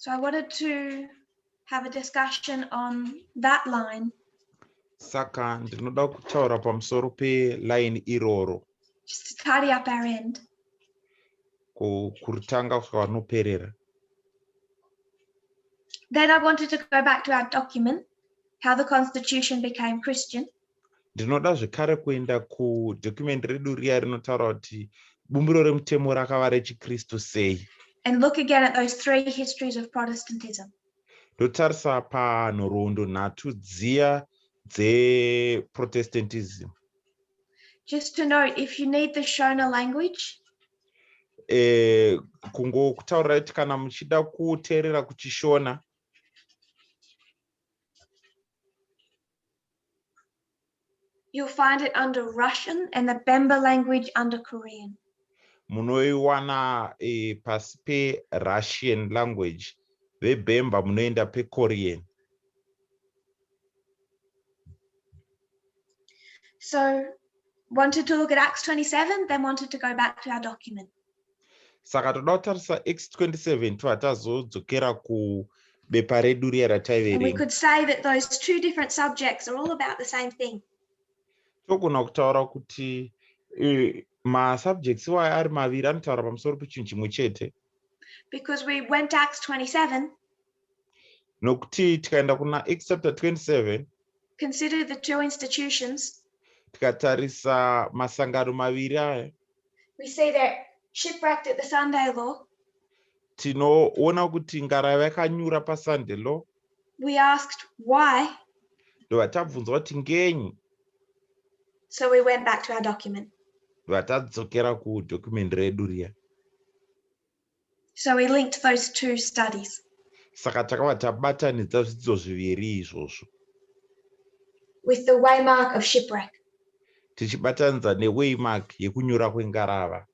So I wanted to have a discussion on that line. Saka ndinoda kutaura pamusoro pelaini iroro. Just to tidy up our end. Kuritanga kusvika panoperera. Then I wanted to go back to our document, how the Constitution became Christian. Ndinoda zvekare kuenda kudhocument redu riya rinotaura kuti bumbiro remutemo rakava rechikristu sei. And look again at those three histories of Protestantism. Ndotarisa panhoroondo nhatu dziya dzeprotestantism. Just to note, if you need the Shona language, Kungokutaurirai kuti kana muchida kuteerera kuchishona, you'll find it under Russian and the Bemba language under Korean. Munoiwana pasi peRussian language, vebhemba munoenda peKorean. So wanted to look at Acts 27, then wanted to go back to our document. Saka toda kutarisa X27, tobva tazodzokera kubepa redu riya And we rataiverenga. Could say that those two different subjects are all about the same thing. Togona kutaura kuti masubjects iwayo ari maviri anotaura pamusoro pechinhu chimwe chete. Because we went to Acts 27, Nokuti tikaenda kuna Acts chapter 27, consider the two institutions, tikatarisa masangano maviri aya, we see they're shipwrecked at the Sunday law. Tinoona kuti ngarava yakanyura paSunday law. We asked why, Ndobva tabvunzwa kuti ngenyi. So we went back to our document. Ndobva tadzokera kudhocument redu riya. So we linked those two studies Saka takabva tabatanidza zvidzidzo zviviri izvozvo with the waymark of shipwreck. Tichibatanidza newaymark yekunyura kwengarava.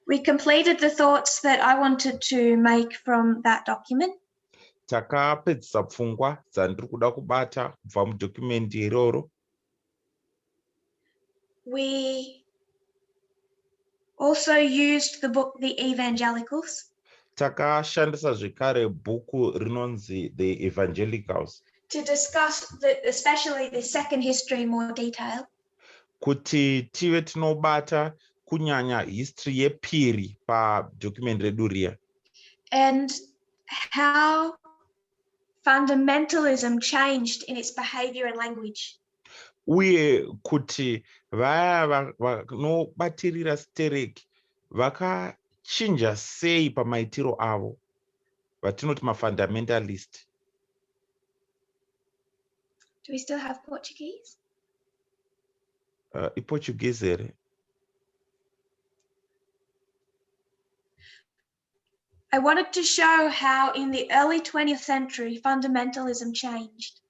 We completed the thoughts that I wanted to make from that document. Takapedzisa pfungwa dzandiri kuda kubata kubva mudhocumendi iroro. We also used the book The Evangelicals Takashandisa zvekare bhuku rinonzi The Evangelicals to discuss especially the second history in more detail. Kuti tive tinobata kunyanya history yepiri padhocumendi redu riya. And how fundamentalism changed in its behavior and language. Uye kuti vaya vanobatirira stereki vakachinja sei pamaitiro avo, vatinoti mafundamentalist. Do we still have Portuguese? IPortuguese here? I wanted to show how in the early 20th century fundamentalism changed.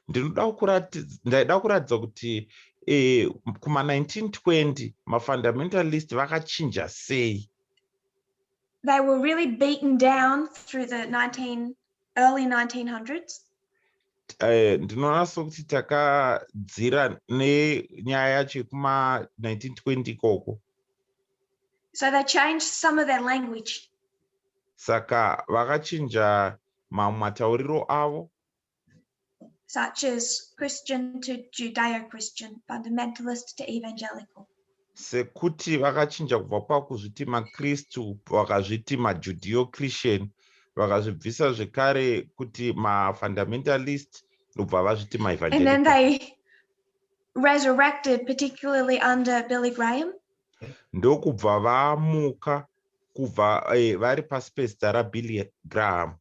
Ndinoda kuratidza, ndaida kuratidza kuti kuma1920 mafundamentalist vakachinja sei. They were really beaten down through the 19 early 1900s. Ndinoona sokuti takadzira nenyaya yacho yekuma1920 ikoko. So they changed some of their language, Saka vakachinja mamwe matauriro avo, such as Christian to Judeo Christian, fundamentalist to evangelical. Sekuti vakachinja kubva pakuzviti makristu vakazviti majudeo Christian, vakazvibvisa zvekare kuti mafundamentalist, ndobva vazviti And then maevangelical. they resurrected, particularly under Billy Graham. Ndokubva vamuka kubva vari pasi pezita raBilly Graham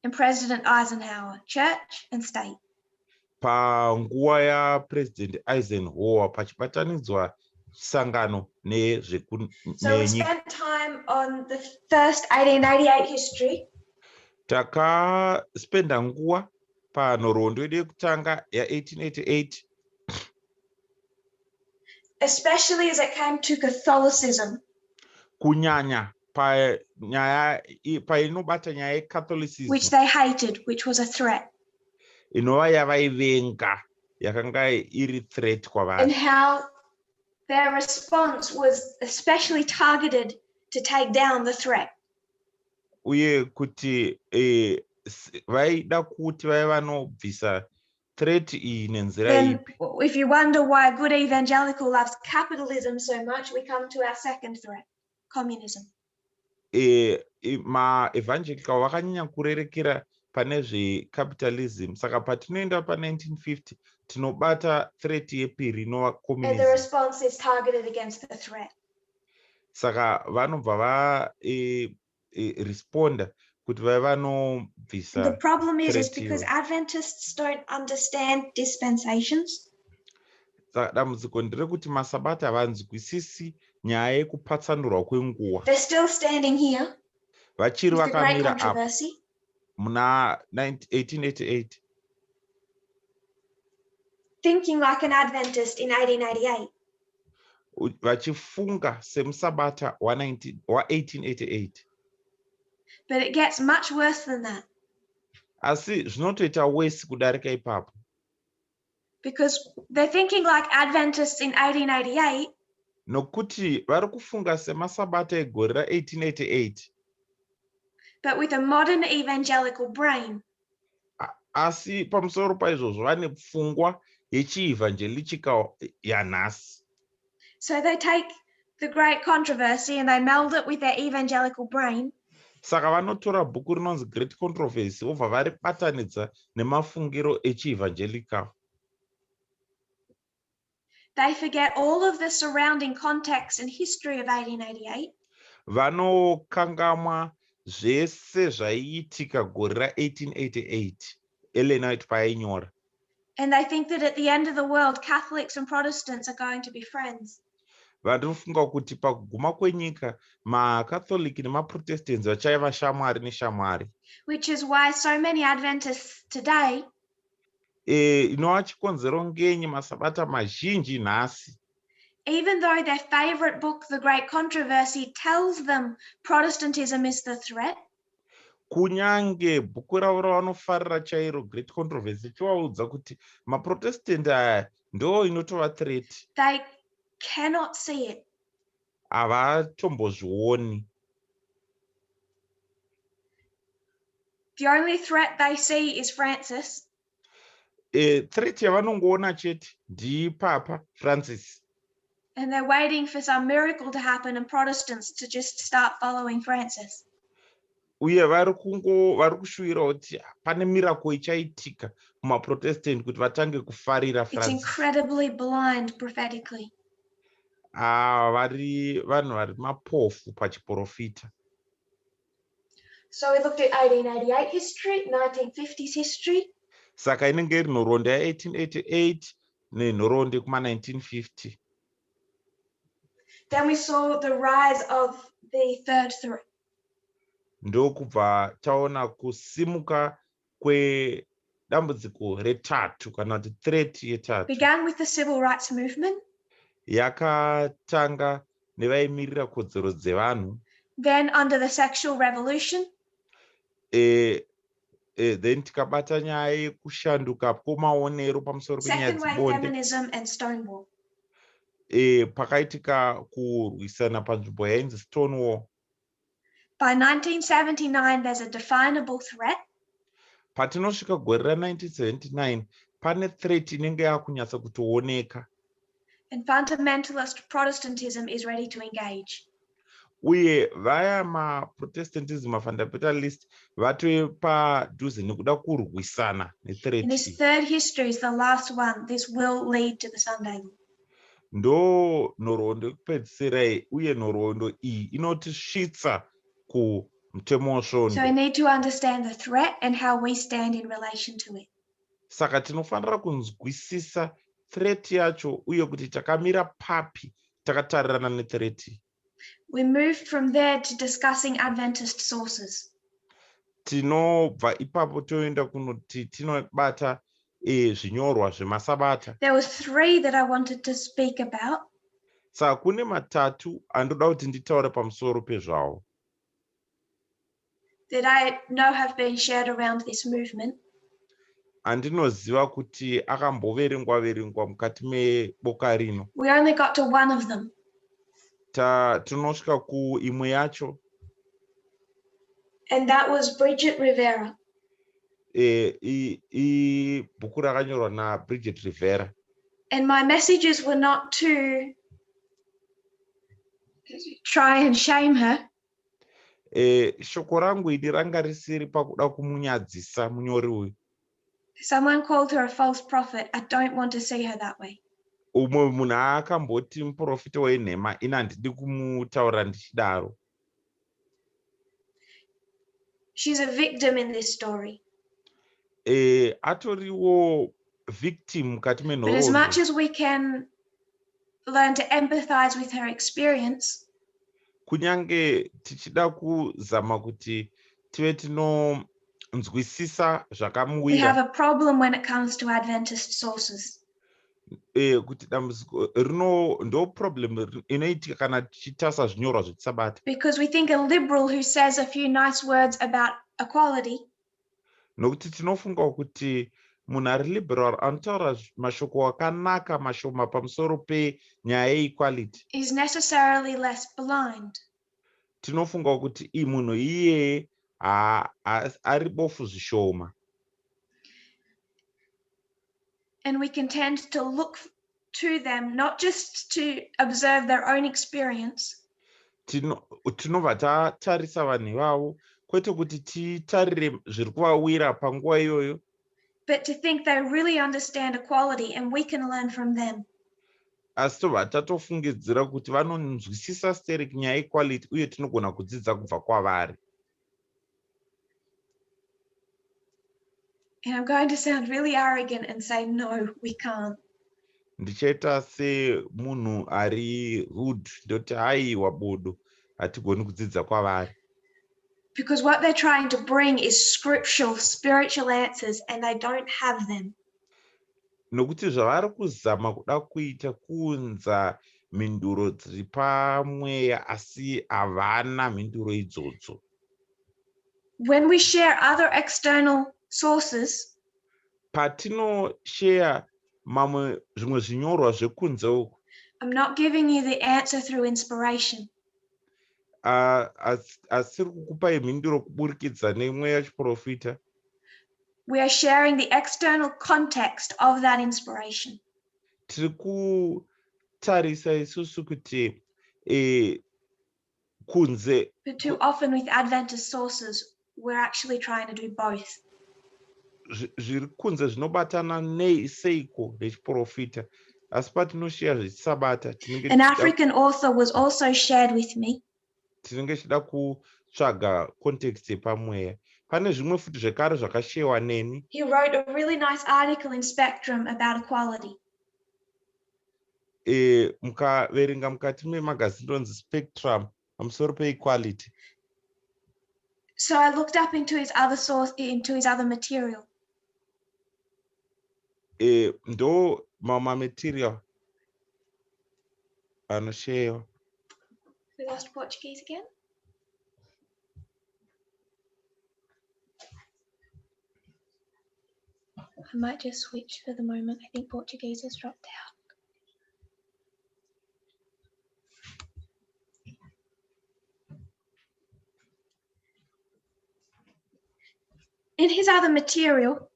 and President Eisenhower, church and state. Panguva yaPresident Eisenhower, pachibatanidzwa sangano So we nenyika. Spent time on the first 1888 history, Takaspenda nguva panhoroondo yedu yekutanga ya1888, especially as it came to Catholicism, kunyanya panyaya painobata nyaya yeCatholicism, which they hated, which was a threat, inova yavaivenga, yakanga iri threat kwavari, and how their response was especially targeted to take down the threat. Uye kuti vaida kuti vaiva vanobvisa threat iyi nenzira Then, ipi. if you wonder why a good evangelical loves capitalism so much, we come to our second threat, communism. Maevangelical vakanyanya kurerekera pane zvecapitalism, saka patinoenda pa1950 tinobata threat yepiri inova And the communism. Response is targeted against the threat. Saka vanobva varesponda kuti vaiva vanobvisa The problem is threat because iyoyo. Adventists don't understand dispensations. Saka dambudziko nderekuti masabata havanzwisisi nyaya yekupatsanurwa kwenguva. They're still standing here Vachiri with the great vakamira apa controversy, muna 1888, thinking like an Adventist in 1888. Vachifunga semusabata wa1888. But it gets much worse than that Asi zvinotoita worse kudarika ipapo, because they're thinking like Adventists in 1888, nokuti vari kufunga semasabata egore ra1888, but with a modern evangelical brain. Asi pamusoro paizvozvo vane pfungwa yechievangelical yanhasi. So they take the great controversy and they meld it with their evangelical brain, Saka vanotora bhuku rinonzi Great Controversy vobva varibatanidza nemafungiro echievangelical. They forget all of the surrounding context and history of 1888, Vanokangamwa zvese zvaiitika gore ra1888 Ellen White paainyora, and they think that at the end of the world, Catholics and Protestants are going to be friends. Vanofunga kuti pakuguma kwenyika macatholic nemaprotestants vachaiva shamwari neshamwari, Which is why so many Adventists today Inova chikonzero ngenyi masabata mazhinji nhasi, even though their favorite book, The Great Controversy, tells them Protestantism is the threat, kunyange bhuku ravo ravanofarira chairo, Great Controversy, chivaudza kuti maprotestant aya ndo inotova threat, they cannot see it. Havatombozvioni. The only threat they see is Francis, Threat yavanongoona chete ndipapa Francis, and they're waiting for some miracle to happen and Protestants to just start following Francis. Uye vari kushuvira kuti pane miracle ichaitika kumaprotestant kuti vatange kufarira It's Francis. Incredibly blind prophetically. Ah, vari vanhu vari mapofu pachiprofita. So we looked at 1888 history, 1950s history, Saka inenge iri nhoroondo ya1888 nenhoroondo yekuma1950. Then we saw the rise of the third threat. Ndokubva taona kusimuka kwedambudziko retatu kana kuti threat yetatu. Began with the civil rights movement, Yakatanga nevaimirira kodzero dzevanhu, then under the sexual revolution, then tikabata nyaya yekushanduka kwemaonero pamusoro penyaya second wave dzebonde, feminism, and Stonewall. Pakaitika kurwisana panzvimbo yainzi Stonewall. By 1979, there's a definable threat, Patinosvika gore ra1979 pane threat inenge yakunyatsa kutooneka, and fundamentalist Protestantism is ready to engage. Uye vaya maprotestantism mafundamentalist vatove padhuze nekuda kurwisana nethreat And this iyi. third history is the last one. This will lead to the Sunday law. Ndo nhoroondo yekupedzisira iyi, uye nhoroondo iyi inotisvitsa kumutemo So we wesvondo. need to understand the threat and how we stand in relation to it. Saka tinofanira kunzwisisa threat yacho uye kuti takamira papi takatarirana nethreat. We moved from there to discussing Adventist sources. Tinobva ipapo toenda kunoti tinobata zvinyorwa zvemasabata. There were three that I wanted to speak about. Saka kune matatu andoda kuti nditaure pamusoro pezvawo that I know have been shared around this movement. Andinoziva kuti akamboverengwa verengwa mukati meboka rino. We only got to one of them. Tinosvika kuimwe yacho. And that was Bridget Rivera. Ibhuku rakanyorwa naBridget Rivera. And my messages were not to try and shame her. Shoko rangu ini ranga risiri pakuda kumunyadzisa munyori uyu. Someone called her a false prophet. I don't want to see her that way. Umwe munhu akamboti muprofita wenhema, ini handidi kumutaura ndichidaro. She's a victim in this story. Atoriwo victim mukati But as menhoroondo. much as we can learn to empathize with her experience, Kunyange tichida kuzama kuti tive tinonzwisisa we have zvakamuwira, a problem when it comes to Adventist sources. Kuti dambudziko rino ndo problem inoitika kana tichitarisa zvinyorwa zvechisabata. Because we think a liberal who says a few nice words about equality Nokuti tinofunga kuti munhu ari liberal anotaura mashoko akanaka mashoma pamusoro penyaya yeequality, is necessarily less blind. tinofunga kuti i munhu iyeye ari bofu zvishoma. And we can tend to look to them not just to observe their own experience, Tinobva tatarisa vanhu ivavo kwete kuti titarire zviri kuvawira panguva iyoyo, but to think they really understand equality and we can learn from them. Asi tobva tatofungidzira kuti vanonzwisisa sterek nyaya yeequality uye tinogona kudzidza kubva kwavari. And I'm going to sound really arrogant and say, no, we can't. Ndichaita semunhu ari rude ndoti haiwa bodo, hatigoni kudzidza kwavari. Because what they're trying to bring is scriptural, spiritual answers, and they don't have them. Nokuti zvavari kuzama kuda kuita kuunza mhinduro dziri pamweya, asi havana mhinduro idzodzo. When we share other external sources, Patinosheya mamwe zvimwe zvinyorwa zvekunze uku, I'm not giving you the answer through inspiration. Asiri kukupai mhinduro kuburikidza nemweya wechiprofita. We are sharing the external context of that inspiration. Tiri kutarisa isusu kuti kunze. But too often with Adventist sources, we're actually trying to do both. Zviri kunze zvinobatana nei seiko nechiprofita, asi patinosheya zvechisabata tinenge An African author was also shared with me. Tinenge tichida kutsvaga context yepamweya. Pane zvimwe futi zvekare zvakashewa neni. He wrote a really nice article in Spectrum about equality. Mukaverenga mukati memagazini ronzi Spectrum pamusoro peequality. So I looked up into his other source, into his other material. Ndo mamwe mamaterial anoshewa. We lost Portuguese again. I might just switch for the moment. I think Portuguese has dropped out. In his other material,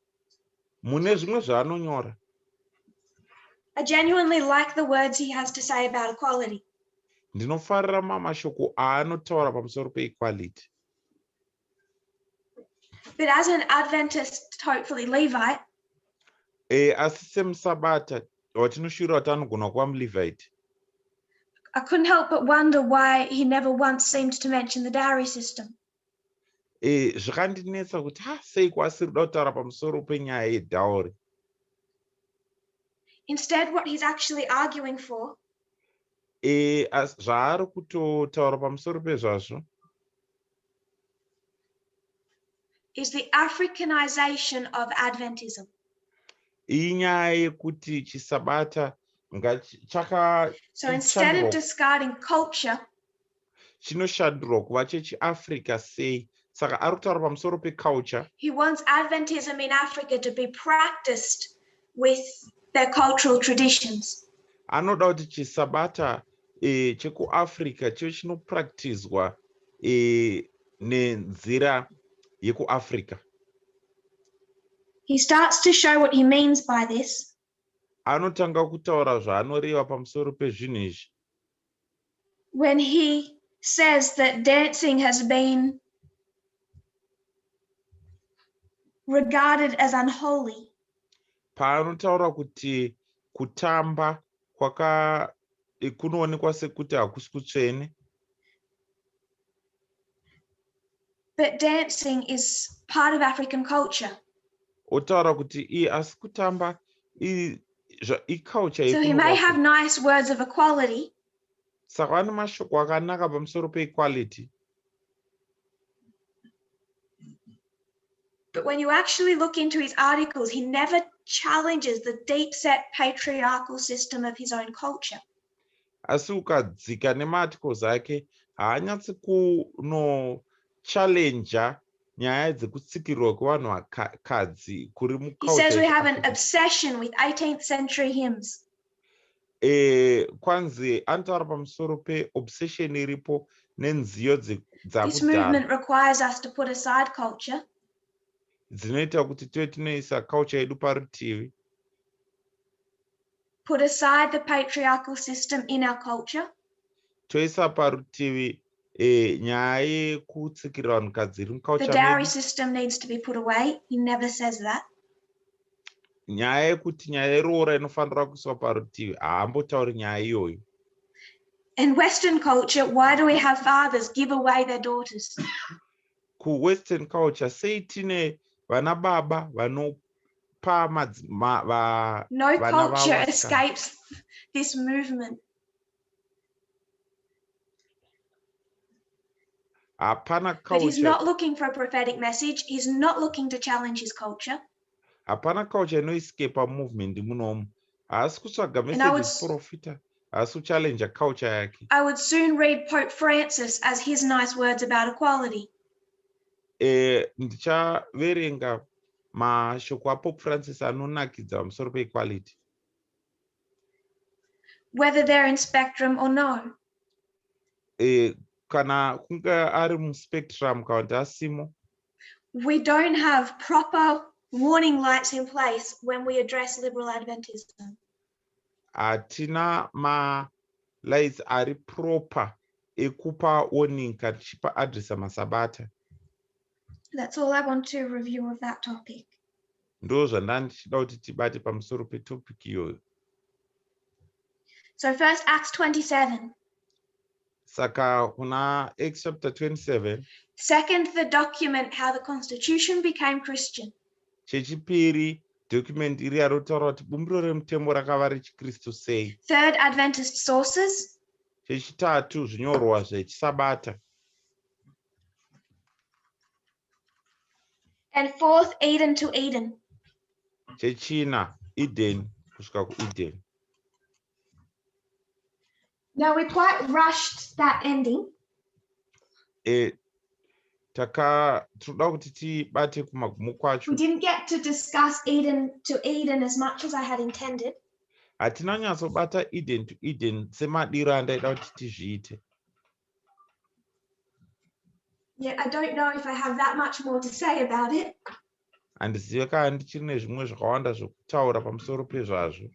Mune zvimwe zvaanonyora, I genuinely like the words he has to say about equality. Ndinofarira mamashoko aanotaura pamusoro peequality. But as an Adventist, hopefully Levite, Asi semusabata watinoshuvira kuti anogona kuva muLevite, I couldn't help but wonder why he never once seemed to mention the dowry system. Zvakandinetsa kuti ha, seiko asiri kuda kutaura pamusoro penyaya yedowry? Instead, what he's actually arguing for Zvaari kutotaura pamusoro pezvazvo is the Africanization of Adventism. Inyaya yekuti chisabata chaka So instead of Chandro. discarding culture, chinoshandurwa kuva chechiAfrica sei. Saka ari kutaura pamusoro peculture. He wants Adventism in Africa to be practiced with their cultural traditions. Anoda kuti chisabata chekuAfrica chive chinopractizwa. Nenzira yekuAfrica. He starts to show what he means by this Anotanga kutaura zvaanoreva pamusoro pezvinhu izvi when he says that dancing has been regarded as unholy. Paanotaura kuti kutamba kwaka kunoonekwa sekuti hakusi kutsvene. But dancing is part of African culture. Otaura kuti iye asi kutamba iculture. So he may have nice words of equality, Saka vane mashoko akanaka pamusoro peequality, but when you actually look into his articles, he never challenges the deep set patriarchal system of his own culture. Asi ukadzika nemaarticles ake, haanyatsi kunochallenja nyaya dzekutsikirirwa kwevanhu vakadzi kuri. He says we have an obsession with 18th century hymns. Kwanzi anotaura pamusoro peobsession iripo nenziyo This dzakudhara movement requires us to put aside culture dzinoita kuti tive tinoisa culture yedu parutivi, put aside the patriarchal system in our culture, toisa parutivi nyaya yekutsikirira vanhukadzi iri The muculture dowry medu. system needs to be put away. He never says that. Nyaya yekuti nyaya yeroora inofanira kuiswa parutivi, haambotauri nyaya iyoyo. In Western culture, why do we have fathers give away their daughters? Kuwestern culture, sei tine vana baba vanopa No vana vavo culture vasikana? escapes this movement. Hapana But he's culture not looking for a prophetic message. He's not looking to challenge his culture. Hapana culture inoescapa movement munomu. Haasi kutsvaga And I message would yechiprofita, haasi kuchallenja culture yake. I would soon read Pope Francis as his nice words about equality. Ndichaverenga mashoko aPope Francis anonakidza pamusoro peequality, whether they're in spectrum or no. Kana kunge ari muspectrum kana kuti asimo. We don't have proper warning lights in place when we address liberal Adventism. Hatina malights ari proper ekupa warning kana tichipa adresa masabata. That's all I want to review of that topic. Ndo zvandanga ndichida kuti tibate pamusoro petopic iyoyo. So, first, Acts 27. Saka kuna Acts chapter 27. Second, the document how the Constitution became Christian. Chechipiri, document iri yarotaura kuti bumbiro remutemo rakava rechikristu sei. Third, Adventist sources. Chechitatu, zvinyorwa zvechisabata. And fourth, Eden to Eden. Chechina, Eden kusvika kuEden. Now, we quite rushed that ending. Taka tinoda kuti tibate kumagumo kwacho. We didn't get to discuss Eden to Eden as much as I had intended. Hatina kunyatsobata Eden to Eden semadiro andaida kuti tizviite. Yeah, I don't know if I have that much more to say about it. Handizive kana ndichiri nezvimwe zvakawanda zvokutaura pamusoro pezvazvo.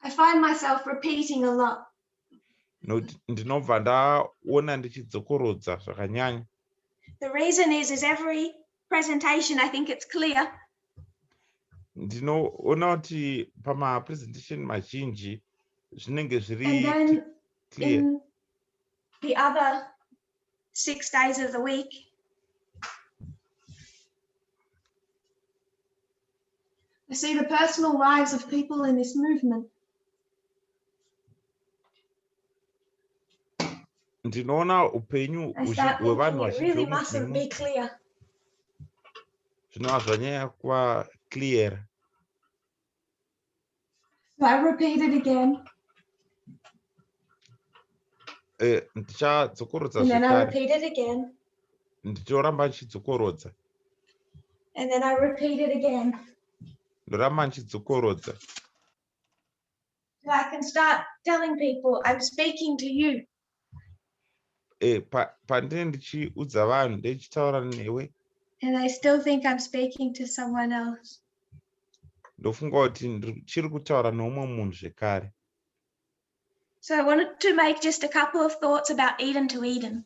I find myself repeating a lot. Nokuti ndinobva ndaona ndichidzokorodza zvakanyanya. The reason is every presentation, I think it's clear. Ndinoona kuti pamapresentation mazhinji zvinenge zviri And then clear. in the other 6 days of the week, I see the personal lives of people in this movement. Ndinoona upenyu I start hwevanhu thinking it vazhinji really mustn't vemudzimu be clear. zvinova zvanyanya kuva clear. So I repeat it again, Ndichadzokorodza and then I zvekare. repeat it again, Ndichoramba ndichidzokorodza. And then I repeat it again. Ndoramba ndichidzokorodza. So I can start telling people I'm speaking to you. Pandine ndichiudza vanhu, ndichitaura newe, and I still think I'm speaking to someone else. Ndofunga kuti ndichiri kutaura neumwe munhu zvekare. So I wanted to make just a couple of thoughts about Eden to Eden.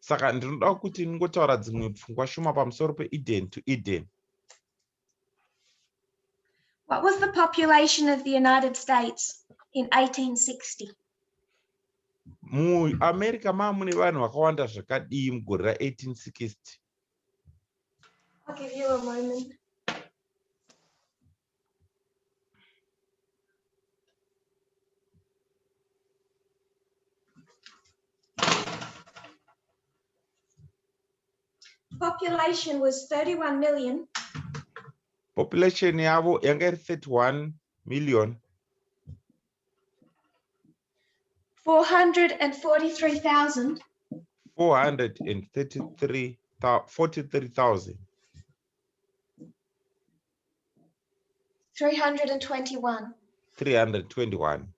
Saka ndinoda kuti ndingotaura dzimwe pfungwa shoma pamusoro peEden to Eden. What was the population of the United States in 1860? MuAmerica maa mune vanhu vakawanda zvakadii mugore ra1860? I'll give you a moment. Population was 31 million Population yavo yanga iri 31 million 443,000 433 43,000 321. 321.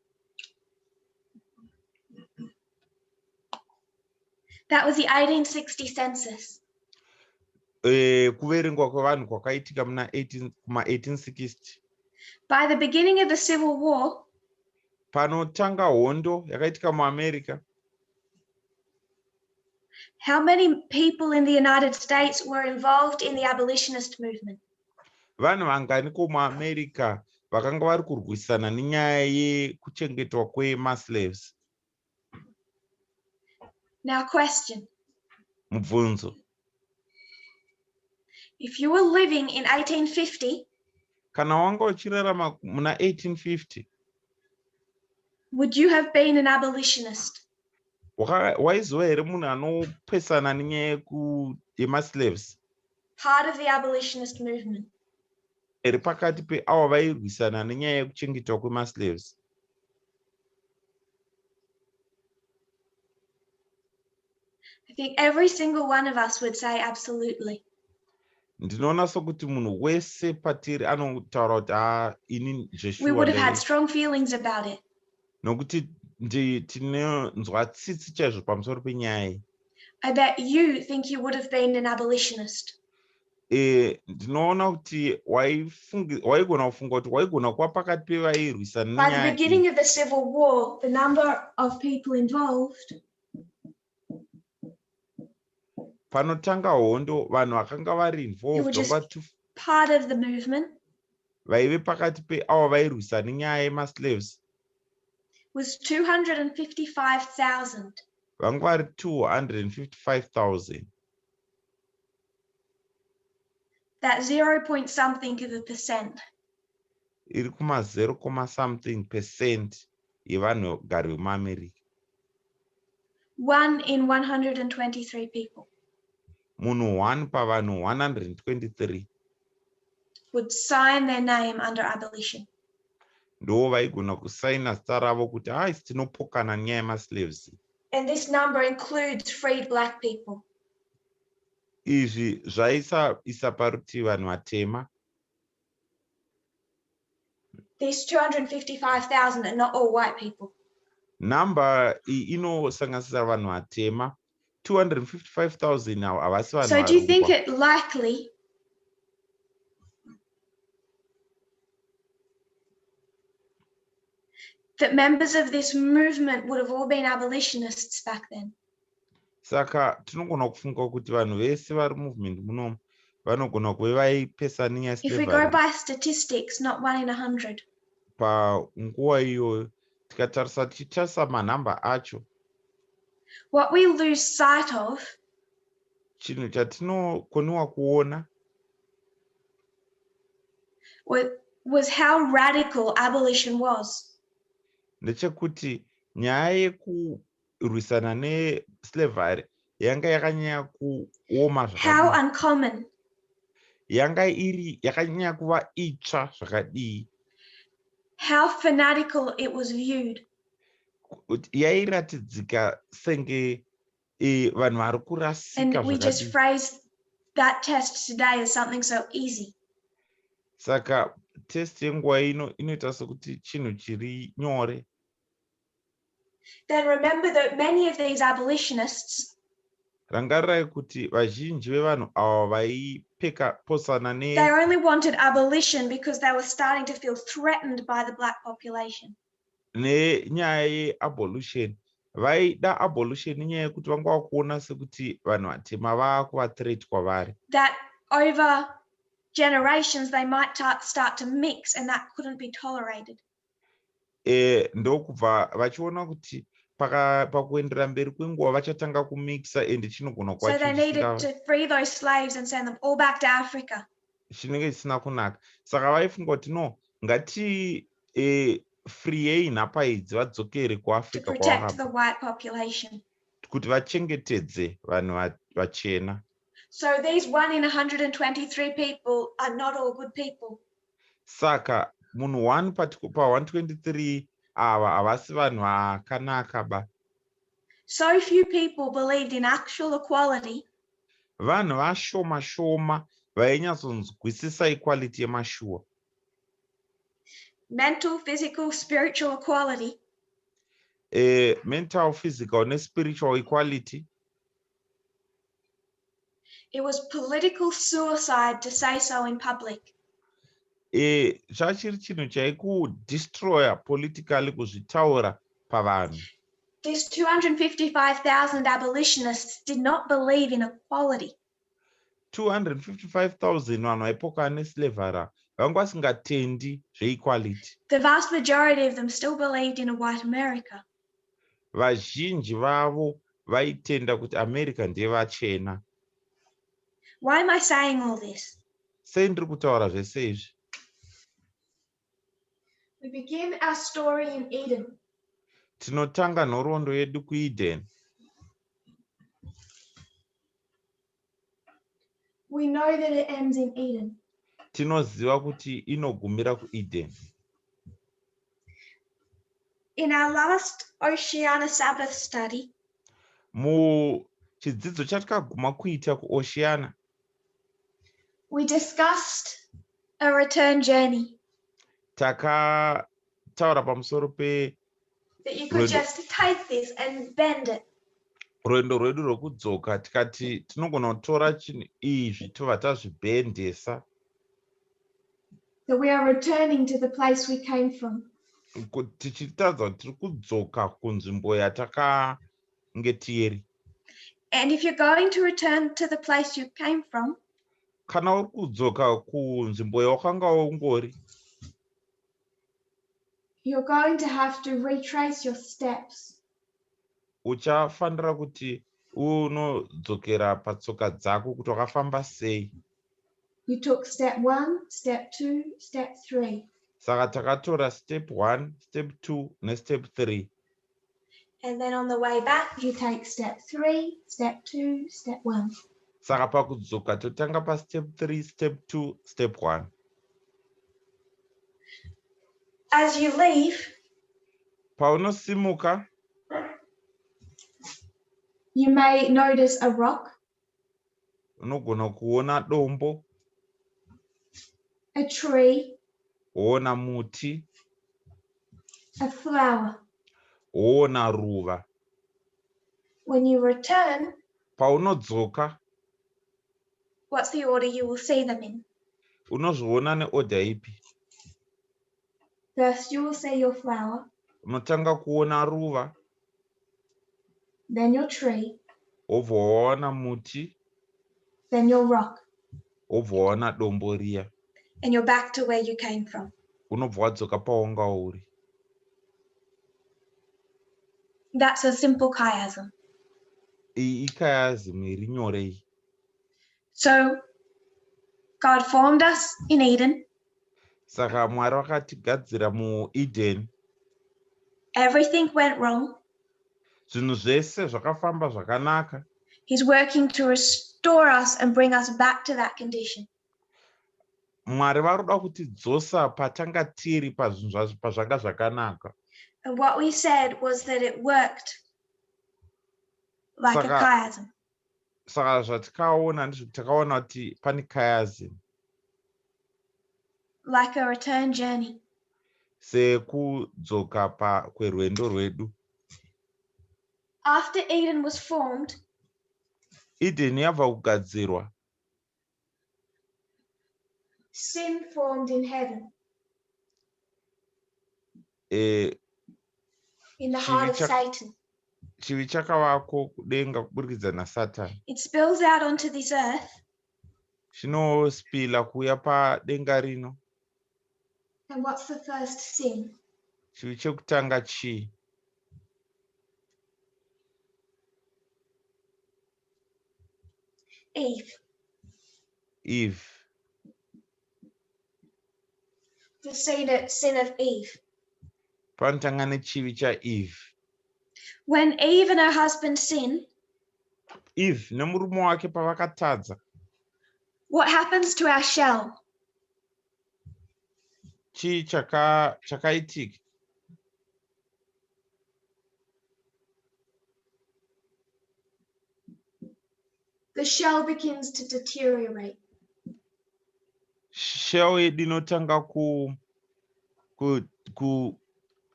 That was the 1860 census. Kuverengwa kwevanhu kwakaitika muna 18 kuma1860. By the beginning of the Civil War, Panotanga hondo yakaitika muAmerica, how many people in the United States were involved in the abolitionist movement? Vanhu vanganiko muAmerica vakanga vari kurwisana nenyaya yekuchengetwa kwemaslaves? Now, question. Mubvunzo. If you were living in 1850, Kana wanga uchirarama muna 1850, would you have been an abolitionist? Waizova here munhu anopesana nenyaya yemaslaves? Part of the abolitionist movement? Here pakati peavo vairwisana nenyaya yekuchengetwa kwemaslaves? I think every single one of us would say absolutely. Ndinoona sokuti munhu wese patiri anotaura kuti, "Ha, ini We zveshuwa." would have had strong feelings about it. Nokuti tinonzwa tsitsi chaizvo pamusoro penyaya iyi. I bet you think you would have been an abolitionist. Ndinoona kuti waigona kufunga kuti waigona kuva pakati pevairwisana By the nenyaya iyi. beginning of the Civil War, the number of people involved Panotanga hondo, vanhu vakanga vari involved, just vanga part of the movement vaive pakati peavo vairwisa nenyaya yemaslaves was 255,000. vanga vari 255,000. That 0 point something of a percent. Iri kuma 0, something percent yevanhu vagari vemuAmerica. One in 123 people Munhu 1 pavanhu 123 would sign their name under abolition. Ndo vaigona kusaina zita ravo kuti hai, tinopokana nenyaya yemaslaves. And this number includes freed black people. Izvi zvaisaisa parutivi vanhu vatema. These 255,000 are not all white people. Nhamba iyi inosanganisira vanhu vatema. 255,000 avo havasi vanhu So do you think varungwa. it likely that members of this movement would have all been abolitionists back then? Saka tinogona kufunga kuti vanhu vese vari movement munomu vanogona kuve vaipesana If we go slavery. by statistics, not one in 100. Panguva iyoyo, tikatarisa, tichitarisa manhamba acho, What we lose sight of chinhu chatinokoniwa kuona was how radical abolition was. ndechekuti nyaya yekurwisana neslavery yanga yakanyanya kuoma How zvakadii, uncommon, yanga iri yakanyanya kuva itsva zvakadii, how fanatical it was viewed. Kuti yairatidzika senge vanhu vari kurasika And we just zvakadii. phrase that test today as something so easy. Saka test yenguva ino inoita sekuti chinhu chiri nyore. Then remember that many of these abolitionists Rangarirai kuti vazhinji vevanhu ava vaipeka posana ne They only wanted abolition because they were starting to feel threatened by the black population. Nenyaya yeabolution, vaida abolution nenyaya yekuti vanga vakuona sekuti vanhu vatema vaakuvathreat kwavari. That over generations they might start to mix, and that couldn't be tolerated. Ndokubva vachiona kuti pakuendera mberi kwenguva vachatanga kumixa and chinogona kuva So they chinhu needed to free those slaves and send them all back to Africa. Chinenge chisina kunaka. Saka vaifunga kuti no, ngati freeyei nhapa idzi vadzokere To kuAfrica protect the kwavakabva white population. kuti vachengetedze vanhu vachena. So these 1 in 123 people are not all good people. Saka munhu 1 pa123 ava havasi vanhu vakanaka ba. So few people believed in actual equality Vanhu vashoma shoma vainyatsonzwisisa equality yemashuwa. Mental, physical, spiritual equality. Mental, physical nespiritual equality. It was political suicide to say so in public. Zvachiri chinhu chaikudestroya politically kuzvitaura pavanhu. These 255,000 abolitionists did not believe in equality. 255,000 vanhu vaipokana neslavery vanga vasingatendi zveequality. The vast majority of them still believed in a white America. Vazhinji vavo vaitenda kuti America ndevachena. Why am I saying all this? Sei ndiri kutaura zvese izvi? We begin our story in Eden. Tinotanga nhoroondo yedu kuEden. We know that it ends in Eden. Tinoziva kuti inogumira kuEden. In our last Oceania Sabbath study, Muchidzidzo chatakaguma kuita kuOceania, we discussed a return journey takataura pamusoro pe that you could Rwendo. Just take this and bend it. Rwendo rwedu rwekudzoka, tikati tinogona kutora chinhu izvi tobva tazvibhendesa. That we are returning to the place we came from. Tichitaridza kuti tiri kudzoka kunzvimbo yatakange tiri. And if you're going to return to the place you came from, Kana uri kudzoka kunzvimbo yawakanga ungori, you're going to have to retrace your steps. uchafanira kuti unodzokera patsoka dzako kuti wakafamba sei. You took step one, step two, step three. Saka takatora step 1, step 2 nestep 3. And then on the way back, you take step three, step two, step one. Saka pakudzoka totanga pastep 3, step 2, step 1. As you leave, Paunosimuka, you may notice a rock, unogona kuona dombo, a tree, woona muti, a flower. Woona ruva. When you return, Paunodzoka, what's the order you will see them in? Unozviona neorder ipi? First, you will see your flower, Unotanga kuona ruva, then your tree, wobva waona muti, then your rock, wobva waona dombo riya. And you're back to where you came from. Unobva wadzoka pawanga uri. That's a simple chiasm. Iyi ichiasm iri nyore iyi. So, God formed us in Eden. Saka Mwari vakatigadzira muEden. Everything went wrong. Zvinhu zvese zvakafamba zvakanaka. He's working to restore us and bring us back to that condition. Mwari vari kuda kutidzosa patanga tiri pazvinhu pazvanga zvakanaka. And what we said was that it worked like a chiasm. Saka zvatikaona ndizvo takaona kuti pane chiasm. Like a return journey. Sekudzoka kwerwendo rwedu. After Eden was formed, Eden yabva kugadzirwa. Sin formed in heaven, in the heart of Satan. Chivi chakavako kudenga kuburikidza naSatani. It spills out onto this earth. Chinospila kuuya padenga rino. And what's the first sin? Chivi chekutanga chii? Eve. Eve. The sin of Eve. Panotanga nechivi chaEve. When Eve and her husband sin, Eve nemurume wake pavakatadza, what happens to our shell? Chii chakaitika? The shell begins to deteriorate. Shell yedu inotanga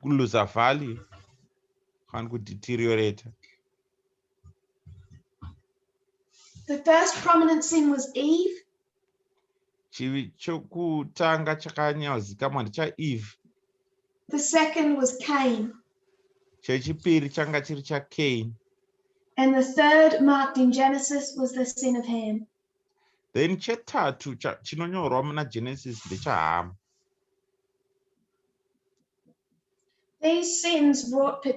kuluza value kana kudeteriorata. The first prominent sin was Eve. Chivi chokutanga chakanyazikamwa ndechaEve. The second was Cain. Chechipiri changa chiri chaCain. And the third, marked in Genesis, was the sin of Ham. Then chetatu chinonyorwa muna Genesis ndechaHam. These sins brought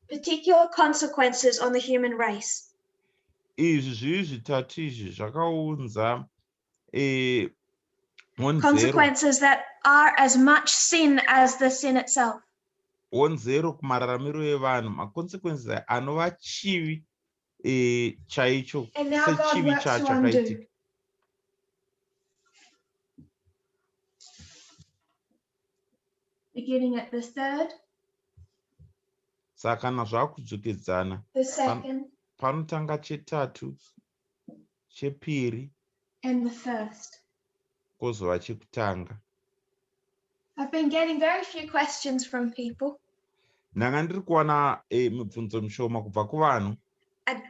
particular consequences on the human race. Izvi zvivi zvitatu izvi zvakaunza honzero. Consequences that are as much sin as the sin itself. Honzero kumararamiro evanhu, maconsequences aya anova chivi chaicho And now God sechivi works to undo. chakaitika. Beginning at the third, Saka kana zvakudzokedzana, the second, panotanga chetatu, chepiri, and the first. Kwozova chekutanga. I've been getting very few questions from people. Ndanga ndiri kuwana mibvunzo mishoma kubva kuvanhu. I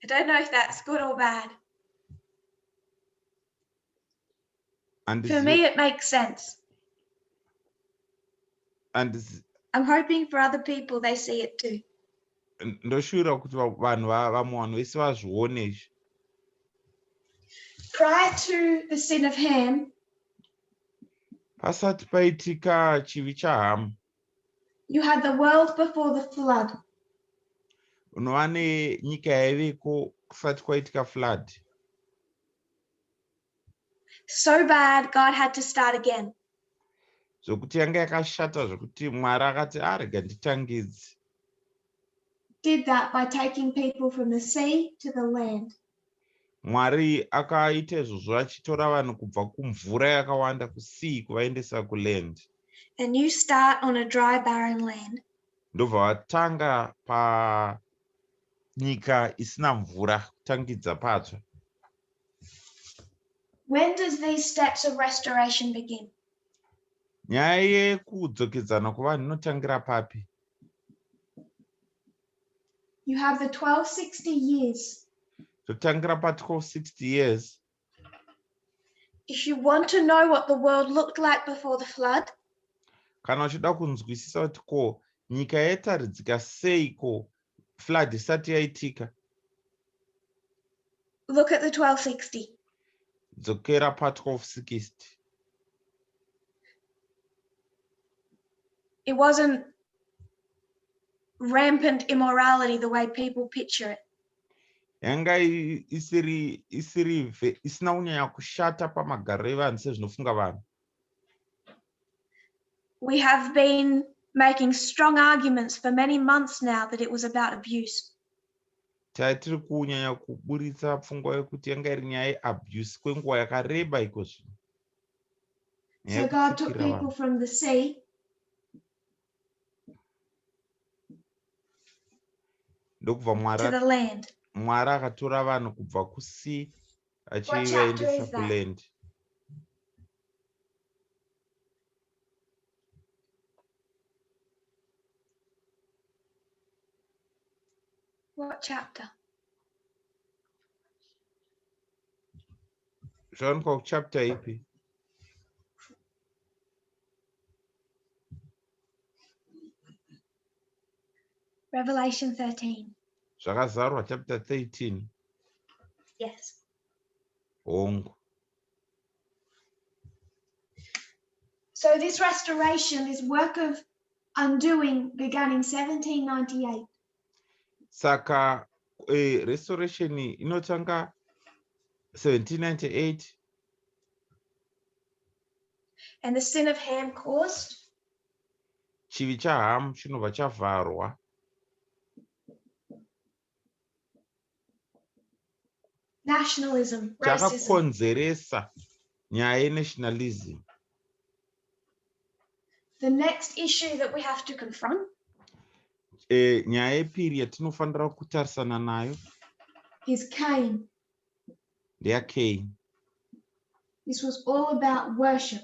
don't know if that's good or bad. For me, it makes sense. I'm hoping for other people they see it too. Ndoshuvira kuti vanhu vamwe vanhu vese vazvione izvi. Prior to the sin of Ham, Pasati paitika chivi chaHamu, you had the world before the flood. Unova nenyika yaiveko kusati kwaitika flood. So bad, God had to start again. Zvokuti yanga yakashata zvokuti Mwari akati, "Arega nditangidze." Did that by taking people from the sea to the land. Mwari akaita izvozvo achitora vanhu kubva kumvura yakawanda, kusea, kuvaendesa kuland. A new start on a dry, barren land. Ndobva vatanga panyika isina mvura, kutangidza patsva. When does these steps of restoration begin? Nyaya yekudzokedzana kuvanhu inotangira papi? You have the 1260 years. Totangira pa1260 years. If you want to know what the world looked like before the flood, Kana uchida kunzwisisa kuti ko nyika yaitaridzika seiko flood isati yaitika, look at the 1260. Dzokera pa1260. It wasn't rampant immorality the way people picture it. Yanga isiri isina kunyanya kushata pamagariro evanhu sezvinofunga vanhu. We have been making strong arguments for many months now that it was about abuse. Tatiri kunyanya kuburitsa pfungwa yekuti yanga iri nyaya yeabuse kwenguva yakareba iko zvino. Nyaya So God took yekutsikirira people vanhu. From the sea Ndokubva Mwari to the land. Mwari akatora vanhu kubva kusea chapter achivaendesa is that? Kuland. What chapter? Zvawanikwa kuchapter ipi? Revelation 13. Zvakazarurwa chapter 13. Yes. Hongu. So this restoration, this work of undoing, began in 1798. Saka restoration inotanga 1798. And the sin of Ham caused Chivi chaHamu chinobva chavharwa nationalism, racism. Chakakonzeresa nyaya yenationalism. The next issue that we have to confront Nyaya yepiri yatinofanira kutarisana nayo is Cain. ndeyaCain. This was all about worship.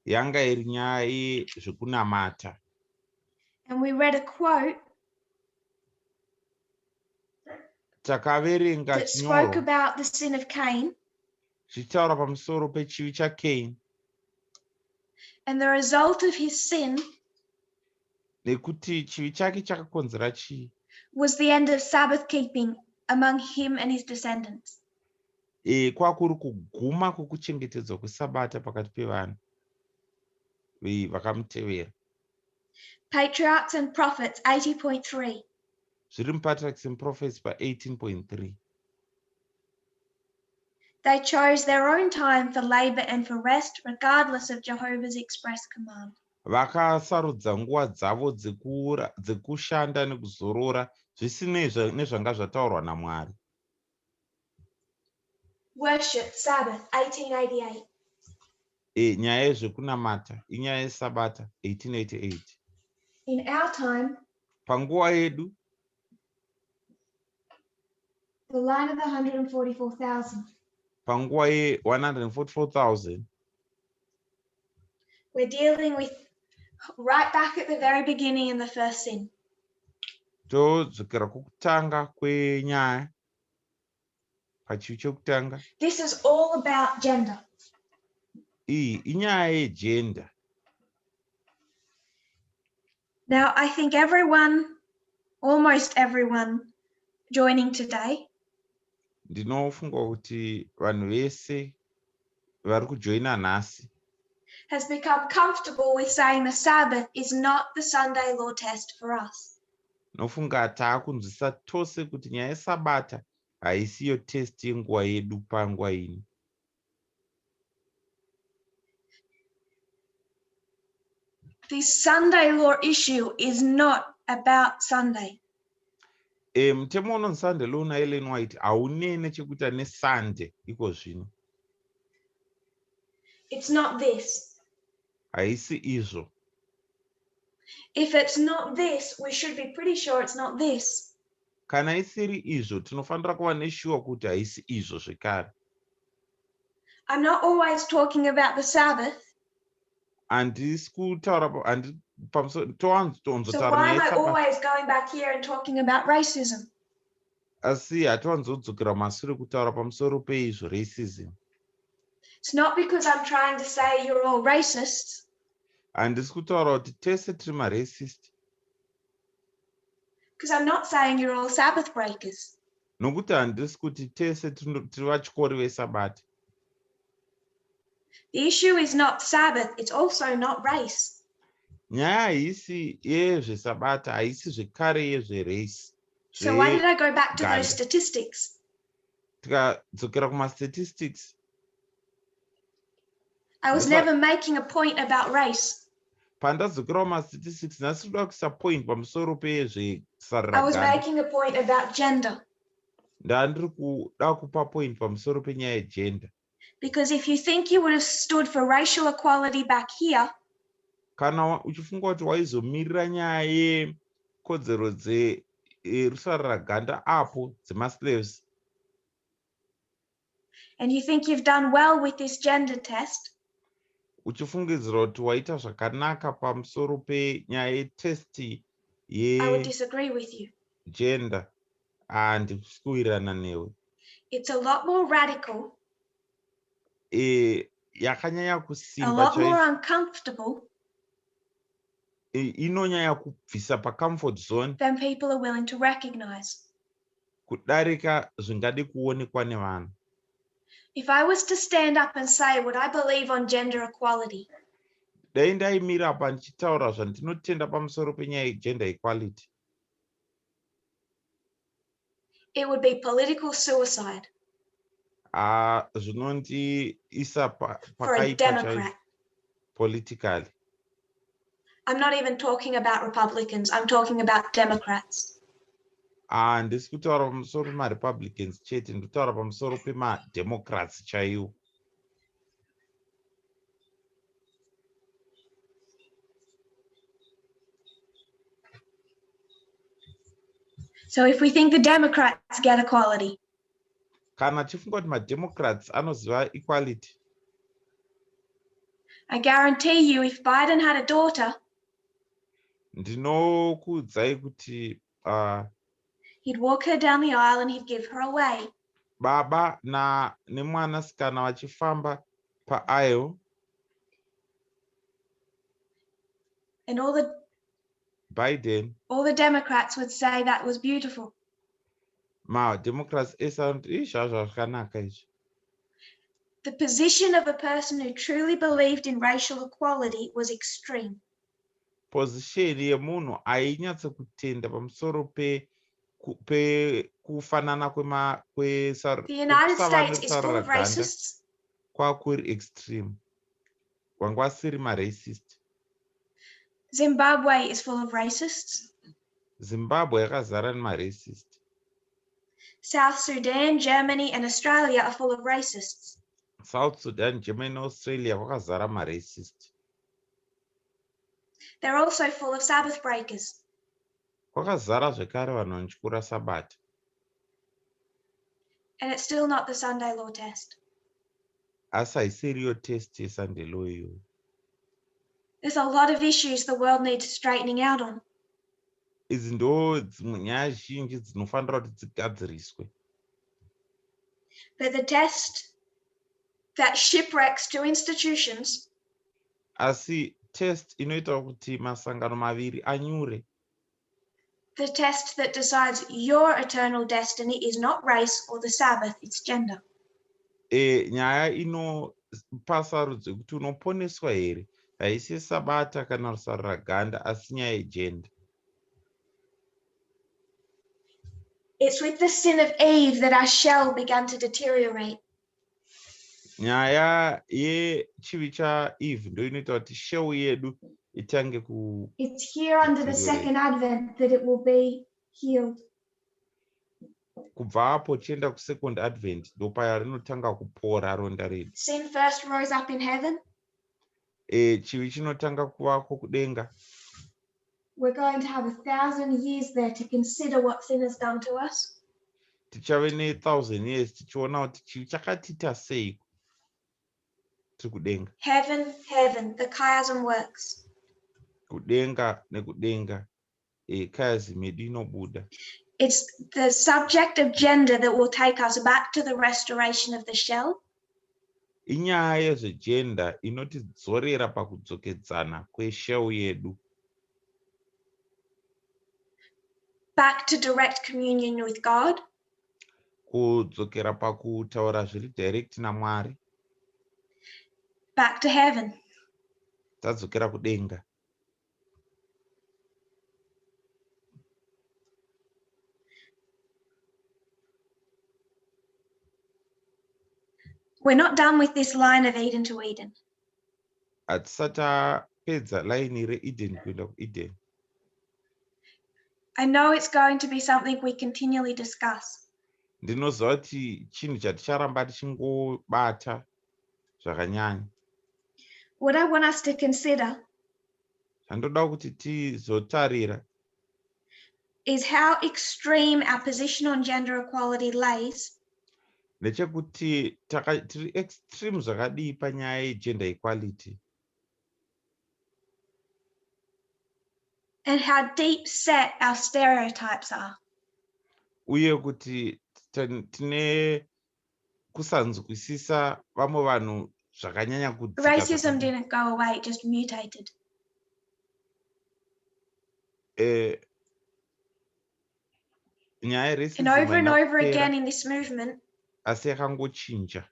Yanga iri nyaya yezvekunamata. And we read a quote Takaverenga that spoke chinyorwa about the sin of Cain chichitaura pamusoro pechivi chaCain and the result of his sin nekuti chivi chake chakakonzera chii. Was the end of Sabbath keeping among him and his descendants. Kwakuri kuguma kwokuchengetedzwa kwesabata pakati pevanhu vakamutevera. Patriarchs and Prophets 80.3. Zviri muPatriarchs and Prophets pa18.3. They chose their own time for labor and for rest, regardless of Jehovah's express command. Vakasarudza nguva dzavo dzekushanda nekuzorora zvisinei nezvanga zvataurwa naMwari. Worship, Sabbath, 1888. Nyaya yezvekunamata inyaya yesabata, 1888. In our time, Panguva yedu, the line of the 144,000. panguva ye144,000. We're dealing with right back at the very beginning in the first sin. Todzokera kwokutanga kwenyaya, pachivi chekutanga. This is all about gender. Iyi inyaya yegender. Now, I think everyone, almost everyone joining today Ndinofunga kuti vanhu vese vari kujoina nhasi has become comfortable with saying the Sabbath is not the Sunday law test for us. Nofunga taakunzwisisa tose kuti nyaya yesabata haisiyo test yenguva yedu panguva ino. The Sunday law issue is not about Sunday. Mutemo unonzi Sunday law naEllen White haunei nechekuita neSunday iko zvino. It's not this. Haisi izvo. If it's not this, we should be pretty sure it's not this. Kana isiri izvo, tinofanira kuva neshuwa kuti haisi izvo zvekare. I'm not always talking about the Sabbath. Handisi kutaura handi pamusoro So towanzotaura why nyaya am I yesabata. always going back here and talking about racism? Asi hatiwanzodzokera masure kutaura pamusoro peizvo, racism. It's not because I'm trying to say you're all racists, Handisi kutaura kuti tese tiri maracist, because I'm not saying you're all Sabbath breakers. Nokuti handisi kuti tese tiri vatyori vesabata. The issue is not Sabbath, it's also not race. Nyaya haisi yezvesabata, haisi zvekare yezverace. So why did I go back to those Ganda. statistics? Tikadzokera kumastatistics, I was never making a point about race. Pandadzokera kumastatistics nhasi, toda kuisa point pamusoro I was pezvesaruraganda. Making a point about gender. Ndandiri kuda kupa point pamusoro penyaya yegender. Because if you think you would have stood for racial equality back here, Kana uchifunga kuti waizomirira nyaya yekodzero dzerusaruraganda apo dzemaslaves, and you think you've done well with this gender test, uchifungidzira kuti waita zvakanaka pamusoro penyaya yetest I would disagree with you. yegender, handisi kuwirirana newe. It's a lot more radical Yakanyanya a kusimba lot more chaizvo, uncomfortable inonyanya kubvisa pacomfort zone than people are willing to recognize. Kudarika zvingade kuonekwa nevanhu. If I was to stand up and say what I believe on gender equality, Dai ndaimira apa ndichitaura zvandinotenda pamusoro penyaya yegender equality, it would be political suicide haa, zvinondiisa for a pakaipa chaizvo Democrat. politically. I'm not even talking about Republicans, I'm talking about Democrats. Handisi kutaura pamusoro pemaRepublicans chete, ndikutaura pamusoro pemaDemocrats chaiwo. So if we think the Democrats get equality, Kana tichifunga kuti maDemocrats anoziva equality, I guarantee you if Biden had a daughter, ndinokuudzai kuti he'd walk her down the aisle and he'd give her away. Baba na nemwanasikana vachifamba paaisle, And all the Biden, all the Democrats would say that was beautiful. MaDemocrats ese anoti ii, zvazvo zvakanaka izvi. The position of a person who truly believed in racial equality was extreme. Position yemunhu ainyatsokutenda pamusoro pekufanana The United kwekusava States is full of nerusaruraganda racists. kwakuri extreme, vanga vasiri maracist. Zimbabwe is full of racists. Zimbabwe yakazara nemaracist. South Sudan, Germany, and Australia are full of racists. South Sudan, Germany, Australia kwakazara maracist. They're also full of Sabbath breakers. Kwakazara zvekare vanhu vanotyura Sabata. And it's still not the Sunday law test. Asi haisiriyo test yeSunday law iyoyo. There's a lot of issues the world needs straightening out on. Idzi ndo dzimwe nyaya zhinji dzinofanira kuti dzigadziriswe. But the test that shipwrecks two institutions Asi test inoita kuti masangano maviri anyure, the test that decides your eternal destiny, is not race or the Sabbath, it's gender. Nyaya inopa sarudzo yekuti unoponeswa here haisi Sabata kana rusaruraganda, asi nyaya yegender. It's with the sin of Eve that our shell began to deteriorate. Nyaya yechivi chaEve ndo inoita kuti shell yedu itange ku It's here under the deteriorate. second advent that it will be healed. Kubva apo tichienda kusecond advent ndopaya rinotanga kupora ronda redu. Sin first rose up in heaven. Chivi chinotanga kuvako kudenga. We're going to have 1,000 years there to consider what sin has done to us. Tichave ne1000 years tichiona kuti chivi chakatiita sei tiri kudenga. Heaven, heaven, the chiasm works. Kudenga nekudenga, chiasm yedu inobuda. It's the subject of gender that will take us back to the restoration of the shell. Inyaya yezvegender inotidzorera pakudzokedzana kweshell yedu, back to direct communion with God, kudzokera pakutaura zviri direct naMwari, back to heaven. Tadzokera kudenga. We're not done with this line of Eden to Eden. Hatisati tapedza laini reEden kuenda kuEden. I know it's going to be something we continually discuss. Ndinoziva kuti chinhu chaticharamba tichingobata zvakanyanya. What I want us to consider Zvandoda kuti tizotarira is how extreme our position on gender equality lays ndechekuti tiri extreme zvakadii panyaya yegender equality and how deep set our stereotypes are. Uye kuti tine Kusanzwisisa vamwe vanhu zvakanyanya kudzika Racism zvakanyanya. Didn't go away, it just mutated. Nyaya And yeracism over and haina over kupera, again in this movement, asi yakangochinja.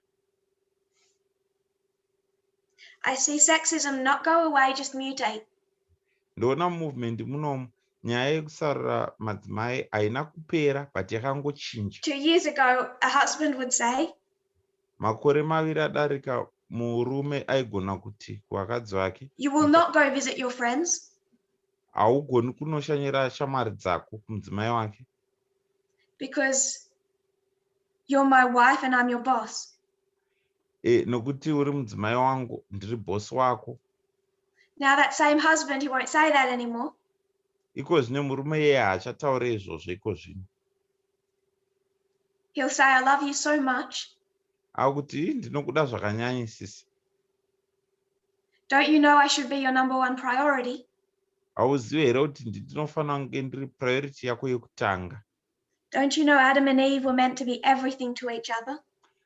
I see sexism not go away, just mutate. Ndoona movement munomu nyaya yekusarura madzimai haina kupera, but yakangochinja. 2 years ago, a husband would say, Makore 2 adarika, murume aigona kuti kuvakadzi vake, "You will not go visit your friends "Haugoni kunoshanyira shamwari dzako," kumudzimai wake, because you're my wife and I'm your boss." Nokuti uri mudzimai wangu, ndiri bhosi wako. Now, that same husband, he won't say that anymore. Iko zvino murume iyeye haachatauri izvozvo iko zvino. He'll say, "I love you so much. Akuti, "Ii, ndinokuda zvakanyanyisisa. Don't you know I should be your number one priority?" Hauzivi here kuti ndinofanira kunge ndiri priority yako yekutanga? Don't you know Adam and Eve were meant to be everything to each other?"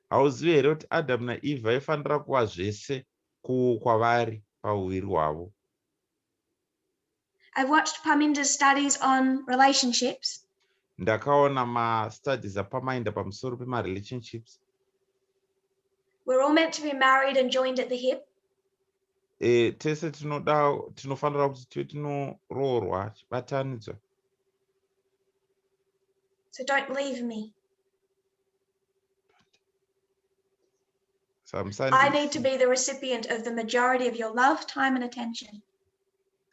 Hauzivi here kuti Adamu naEvha vaifanira kuva zvese kwavari pauviri hwavo?" I've watched Parminder's studies on relationships, Ndakaona mastudies aParminder pamusoro pemarelationships. We're all meant to be married and joined at the hip. Tese tinoda, tinofanira kuti tive tinoroorwa tichibatanidzwa. So don't leave me. Saka I need to be the recipient of the majority of your love, time, and attention.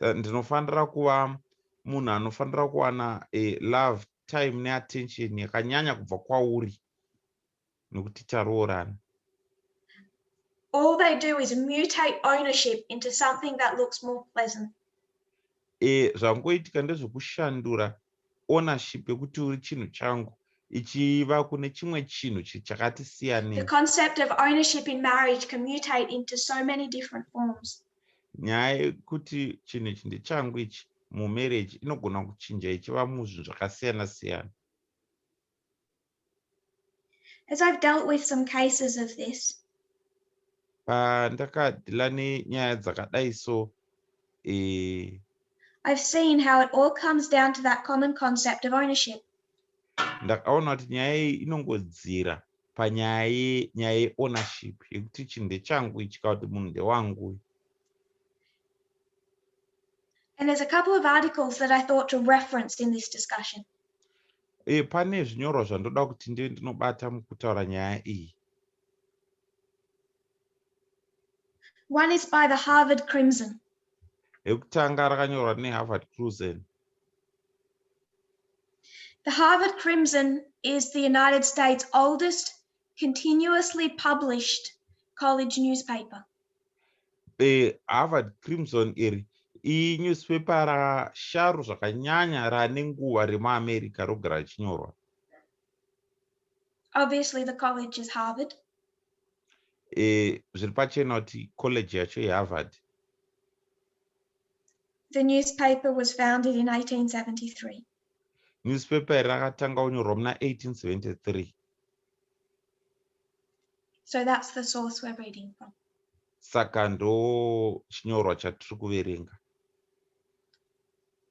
Ndinofanira kuva munhu anofanira kuwana love, time neattention yakanyanya kubva kwauri nekuti taroorana. All they do is mutate ownership into something that looks more pleasant. Zvangoitika ndezvekushandura ownership yekuti uri chinhu changu ichiva kune chimwe chinhu chakati The siyanei. concept of ownership in marriage can mutate into so many different forms. Nyaya yekuti chinhu ichi ndechangu ichi mumarriage inogona kuchinja ichiva muzvinhu zvakasiyana siyana. As I've dealt with some cases of this, Pandakadeala nenyaya dzakadai so I've seen how it all comes down to that common concept of ownership. Ndakaona kuti nyaya iyi inongodzira panyaya yenyaya yeownership, yekuti chinhu ndechangu ichi kana kuti munhu ndewangu uyu. And there's a couple of articles that I thought to reference in this discussion. Pane zvinyorwa zvandoda kuti ndive ndinobata mukutaura nyaya iyi. One is by the Harvard Crimson. Rekutanga rakanyorwa neHarvard Crimson. The Harvard Crimson is the United States' oldest continuously published college newspaper. Harvard Crimson iri inewspaper rasharu zvakanyanya, rane nguva, remuAmerica, rogara richinyorwa. Obviously, the college is Harvard. Zviri pachena kuti college yacho yeHarvard. The newspaper was founded in 1873. Newspaper iri rakatanga kunyorwa muna 1873. So that's the source we're reading from. Saka ndo chinyorwa chatiri kuverenga.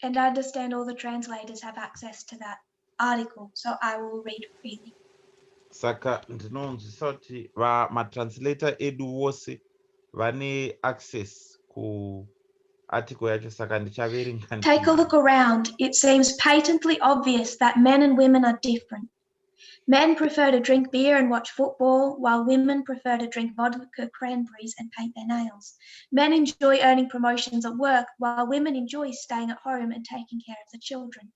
And I understand all the translators have access to that article, so I will read freely. Saka ndinonzwisa kuti matranslator edu vose vane access kuarticle yacho, saka ndichaverenga. Take a look around. It seems patently obvious that men and women are different. Men prefer to drink beer and watch football, while women prefer to drink vodka cranberries and paint their nails. Men enjoy earning promotions at work, while women enjoy staying at home and taking care of the children.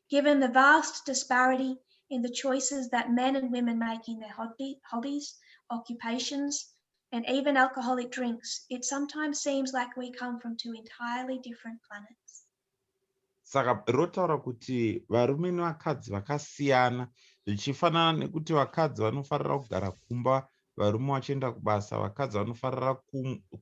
Given the vast disparity in the choices that men and women make in their hobbies, occupations, and even alcoholic drinks, it sometimes seems like we come from two entirely different planets. Saka rotaura kuti varume nevakadzi vakasiyana, zvichifanana nekuti vakadzi vanofarira kugara kumba, varume vachienda kubasa. Vakadzi vanofarira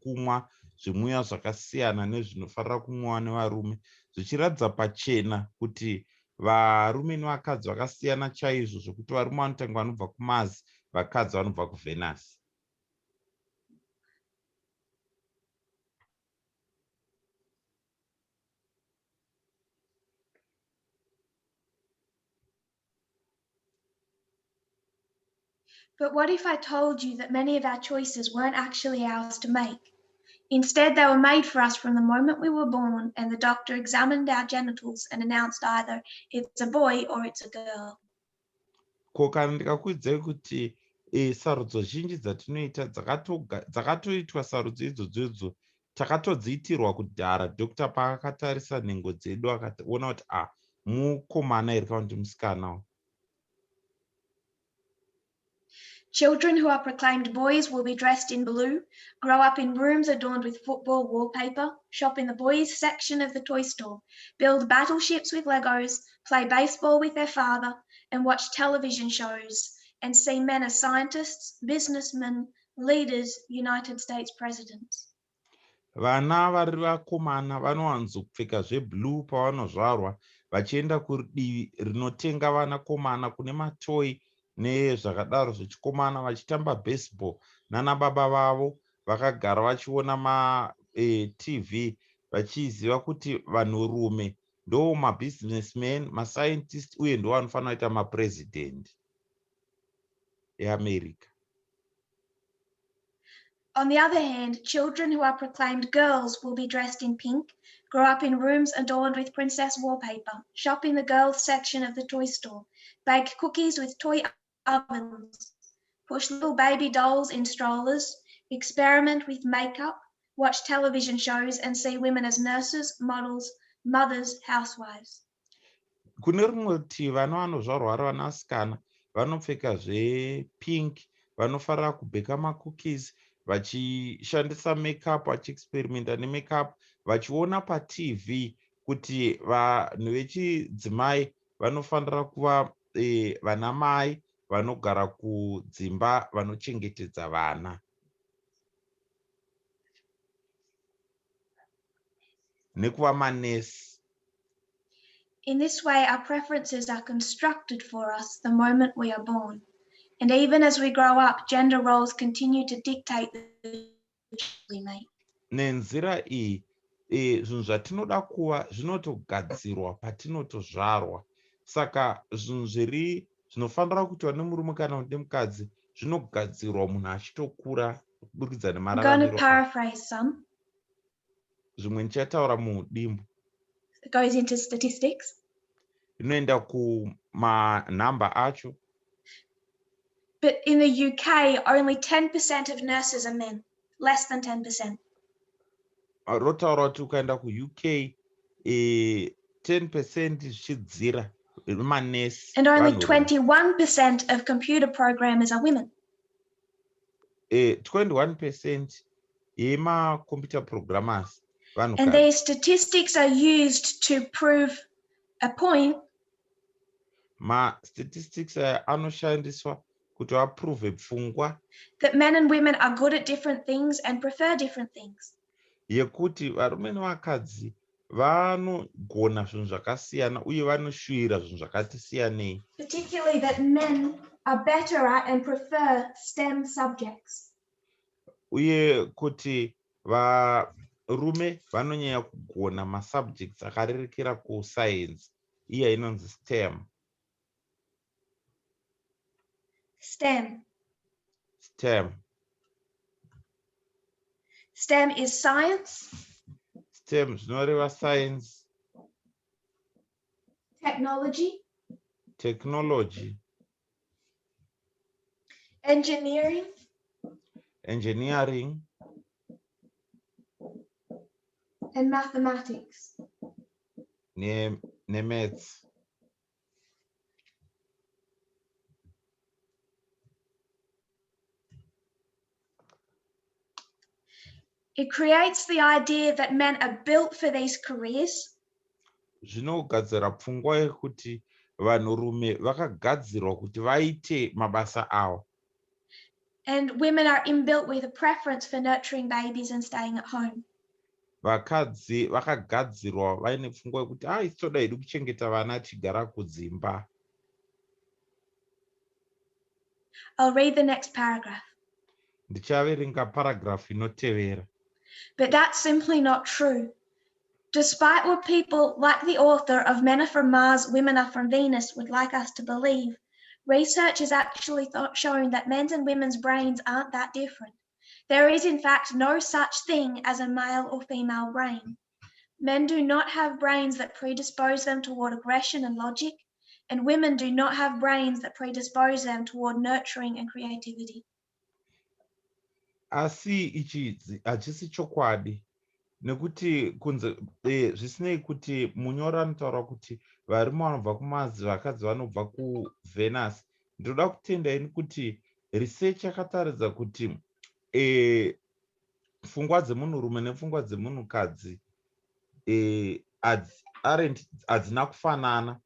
kumwa zvimwiwa zvakasiyana nezvinofarira kumwiwa nevarume, zvichiratidza pachena kuti varume nevakadzi vakasiyana chaizvo, zvokuti varume vanotanga vanobva kuMars. Vakadzi vanobva kuVenus. But what if I told you that many of our choices weren't actually ours to make? Instead, they were made for us from the moment we were born, and the doctor examined our genitals and announced either it's a boy or it's a girl. Ko kana ndikakuudzai kuti sarudzo zhinji dzatinoita dzakatoitwa, sarudzo idzodzo takatodziitirwa kudhara, doctor paakatarisa nhengo dzedu akaona kuti a mukomana here kana kuti musikana? Children who are proclaimed boys will be dressed in blue, grow up in rooms adorned with football wallpaper, shop in the boys' section of the toy store, build battleships with Legos, play baseball with their father, and watch television shows and see men as scientists, businessmen, leaders, United States presidents. Vana vari vakomana vanowanzopfeka zveblue pavanozvarwa, vachienda kudivi rinotenga vanakomana kune matoyi nezvakadaro zvechikomana, vachitamba baseball nana baba vavo, vakagara vachiona maTV, vachiziva kuti vanhurume ndo mabusinessman, mascientist, uye ndo vanofanira kuita mapurezidendi eAmerica. On the other hand, children who are proclaimed girls will be dressed in pink, grow up in rooms adorned with princess wallpaper, shop in the girls' section of the toy store, bake cookies with toy ovens, push little baby dolls in strollers, experiment with makeup, watch television shows, and see women as nurses, models, mothers, housewives. Kune rumwe rutivi, vana vanozvarwa vari vanasikana vanopfeka zvepink, vanofarira kubheka macookies, vachishandisa makeup, vachiexperimenta nemakeup, vachiona paTV kuti vanhu vechidzimai vanofanira kuva vana mai vanogara kudzimba, vanochengetedza vana nekuva manesi. In this way, our preferences are constructed for us the moment we are born. And even as we grow up, gender roles continue to dictate the choices we make. Nenzira iyi, zvinhu zvatinoda kuva zvinotogadzirwa patinotozvarwa. Saka zvinhu zviri zvinofanira kuitwa nemurume kana kuti nemukadzi zvinogadzirwa munhu achitokura kuburikidza I'm going to nemararamiro ake. paraphrase some. Zvimwe ndichataura mudimbu. It goes into statistics. Inoenda kumanhamba acho. But in the UK, only 10% of nurses are men, less than 10%. Rotaura kuti ukaenda kuUK, 10% zvichidzira manesi And only vanhurume. 21% of computer programmers are women. 21% yemacomputer programmers And vanhukadzi. these statistics are used to prove a point Mastatistics aya anoshandiswa kuti vaprove pfungwa that men and women are good at different things and prefer different things. yekuti varume nevakadzi vanogona zvinhu zvakasiyana uye vanoshuvira zvinhu zvakati siyanei. Particularly that men are better at and prefer STEM subjects. Uye kuti varume vanonyanya kugona masubjects akarerekera kusayensi iya inonzi STEM. STEM. STEM. STEM is science, STEM zvinoreva science, technology, technology, engineering, engineering, and mathematics. Nemaths. It creates the idea that men are built for these careers Zvinogadzira pfungwa yekuti vanhurume vakagadzirwa kuti vaite mabasa awa and women are inbuilt with a preference for nurturing babies and staying at home. Vakadzi vakagadzirwa vaine pfungwa yekuti a isu toda hedu kuchengeta vana tichigara kudzimba. I'll read the next paragraph. Ndichaverenga paragraph inotevera. But that's simply not true. Despite what people like the author of Men Are From Mars, Women Are From Venus would like us to believe, research has actually shown that men's and women's brains aren't that different. There is, in fact, no such thing as a male or female brain. Men do not have brains that predispose them toward aggression and logic, and women do not have brains that predispose them toward nurturing and creativity. Asi ichi hachisi chokwadi nekuti kunze zvisinei kuti munyori anotaura kuti varume vanobva kuMars, vakadzi vanobva kuVenus, ndinoda kutenda ini kuti research yakataridza kuti pfungwa dzemunhurume nepfungwa dzemunhukadzi hadzina kufanana,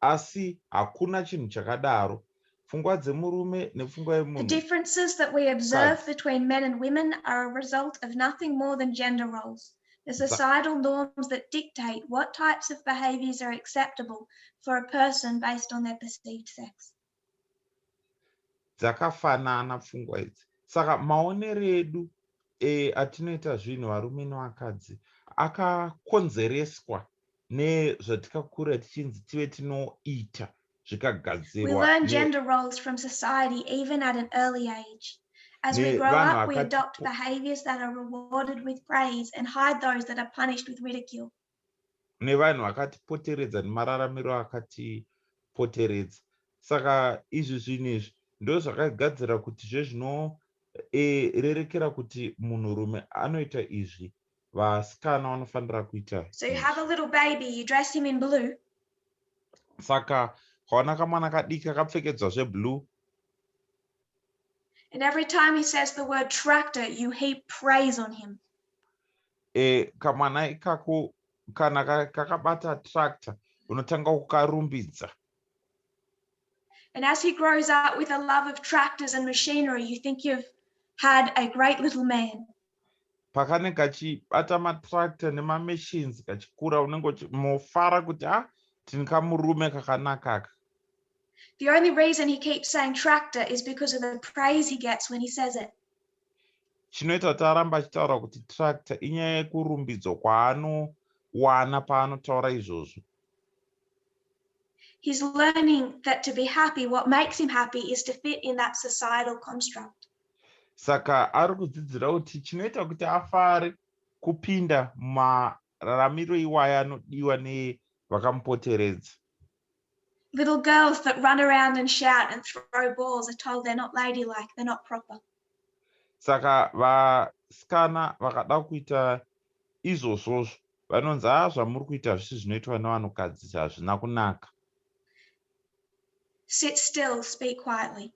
asi hakuna chinhu chakadaro, pfungwa dzemurume nepfungwa The yemunhu differences that we observe kadzi. Between men and women are a result of nothing more than gender roles, the societal norms that dictate what types of behaviors are acceptable for a person based on their perceived sex. Dzakafanana pfungwa idzi. Saka maonero edu atinoita zvinhu, varume nevakadzi, akakonzereswa nezvatikakura tichinzi tive tinoita We zvikagadzirwa learn gender roles from society even at an early age. As we grow nevanhu up, we vakati adopt behaviors that are rewarded with praise and hide those that are punished with ridicule. Nevanhu vakatipoteredza nemararamiro akatipoteredza. Saka izvi zvinhu izvi ndo zvakagadzira kuti zvezvinorerekera kuti munhurume anoita izvi, vasikana vanofanira kuita So you have izvi. A little baby, you dress him in blue, Saka kaona kamwana kadiki kakapfekedzwa zveblue, and every time he says the word "tractor," you heap praise on him. Kamwana ikako kana kakabata tractor, unotanga kukarumbidza. And as he grows up with a love of tractors and machinery, you think you've had a great little man. Pakanenge kachibata matractor nemamachines kachikura, unenge uchimofara kuti a tine kamurume kakanaka aka. The only reason he keeps saying "tractor" is because of the praise he gets when he says it. Chinoita kuti aramba achitaura kuti tractor inyaya yekurumbidzwa kwaanowana paanotaura izvozvo. He's learning that to be happy, what makes him happy is to fit in that societal construct. Saka ari kudzidzira kuti chinoita kuti afare kupinda mumararamiro iwaya anodiwa nevakamupoteredza. Little girls that run around and shout and throw balls are told they're not ladylike, they're not proper. Saka vasikana vakada kuita izvozvozvo vanonzi, "A, zvamuri kuita zvisi zvinoitwa nevanhukadzi, hazvina kunaka." Sit still, speak quietly.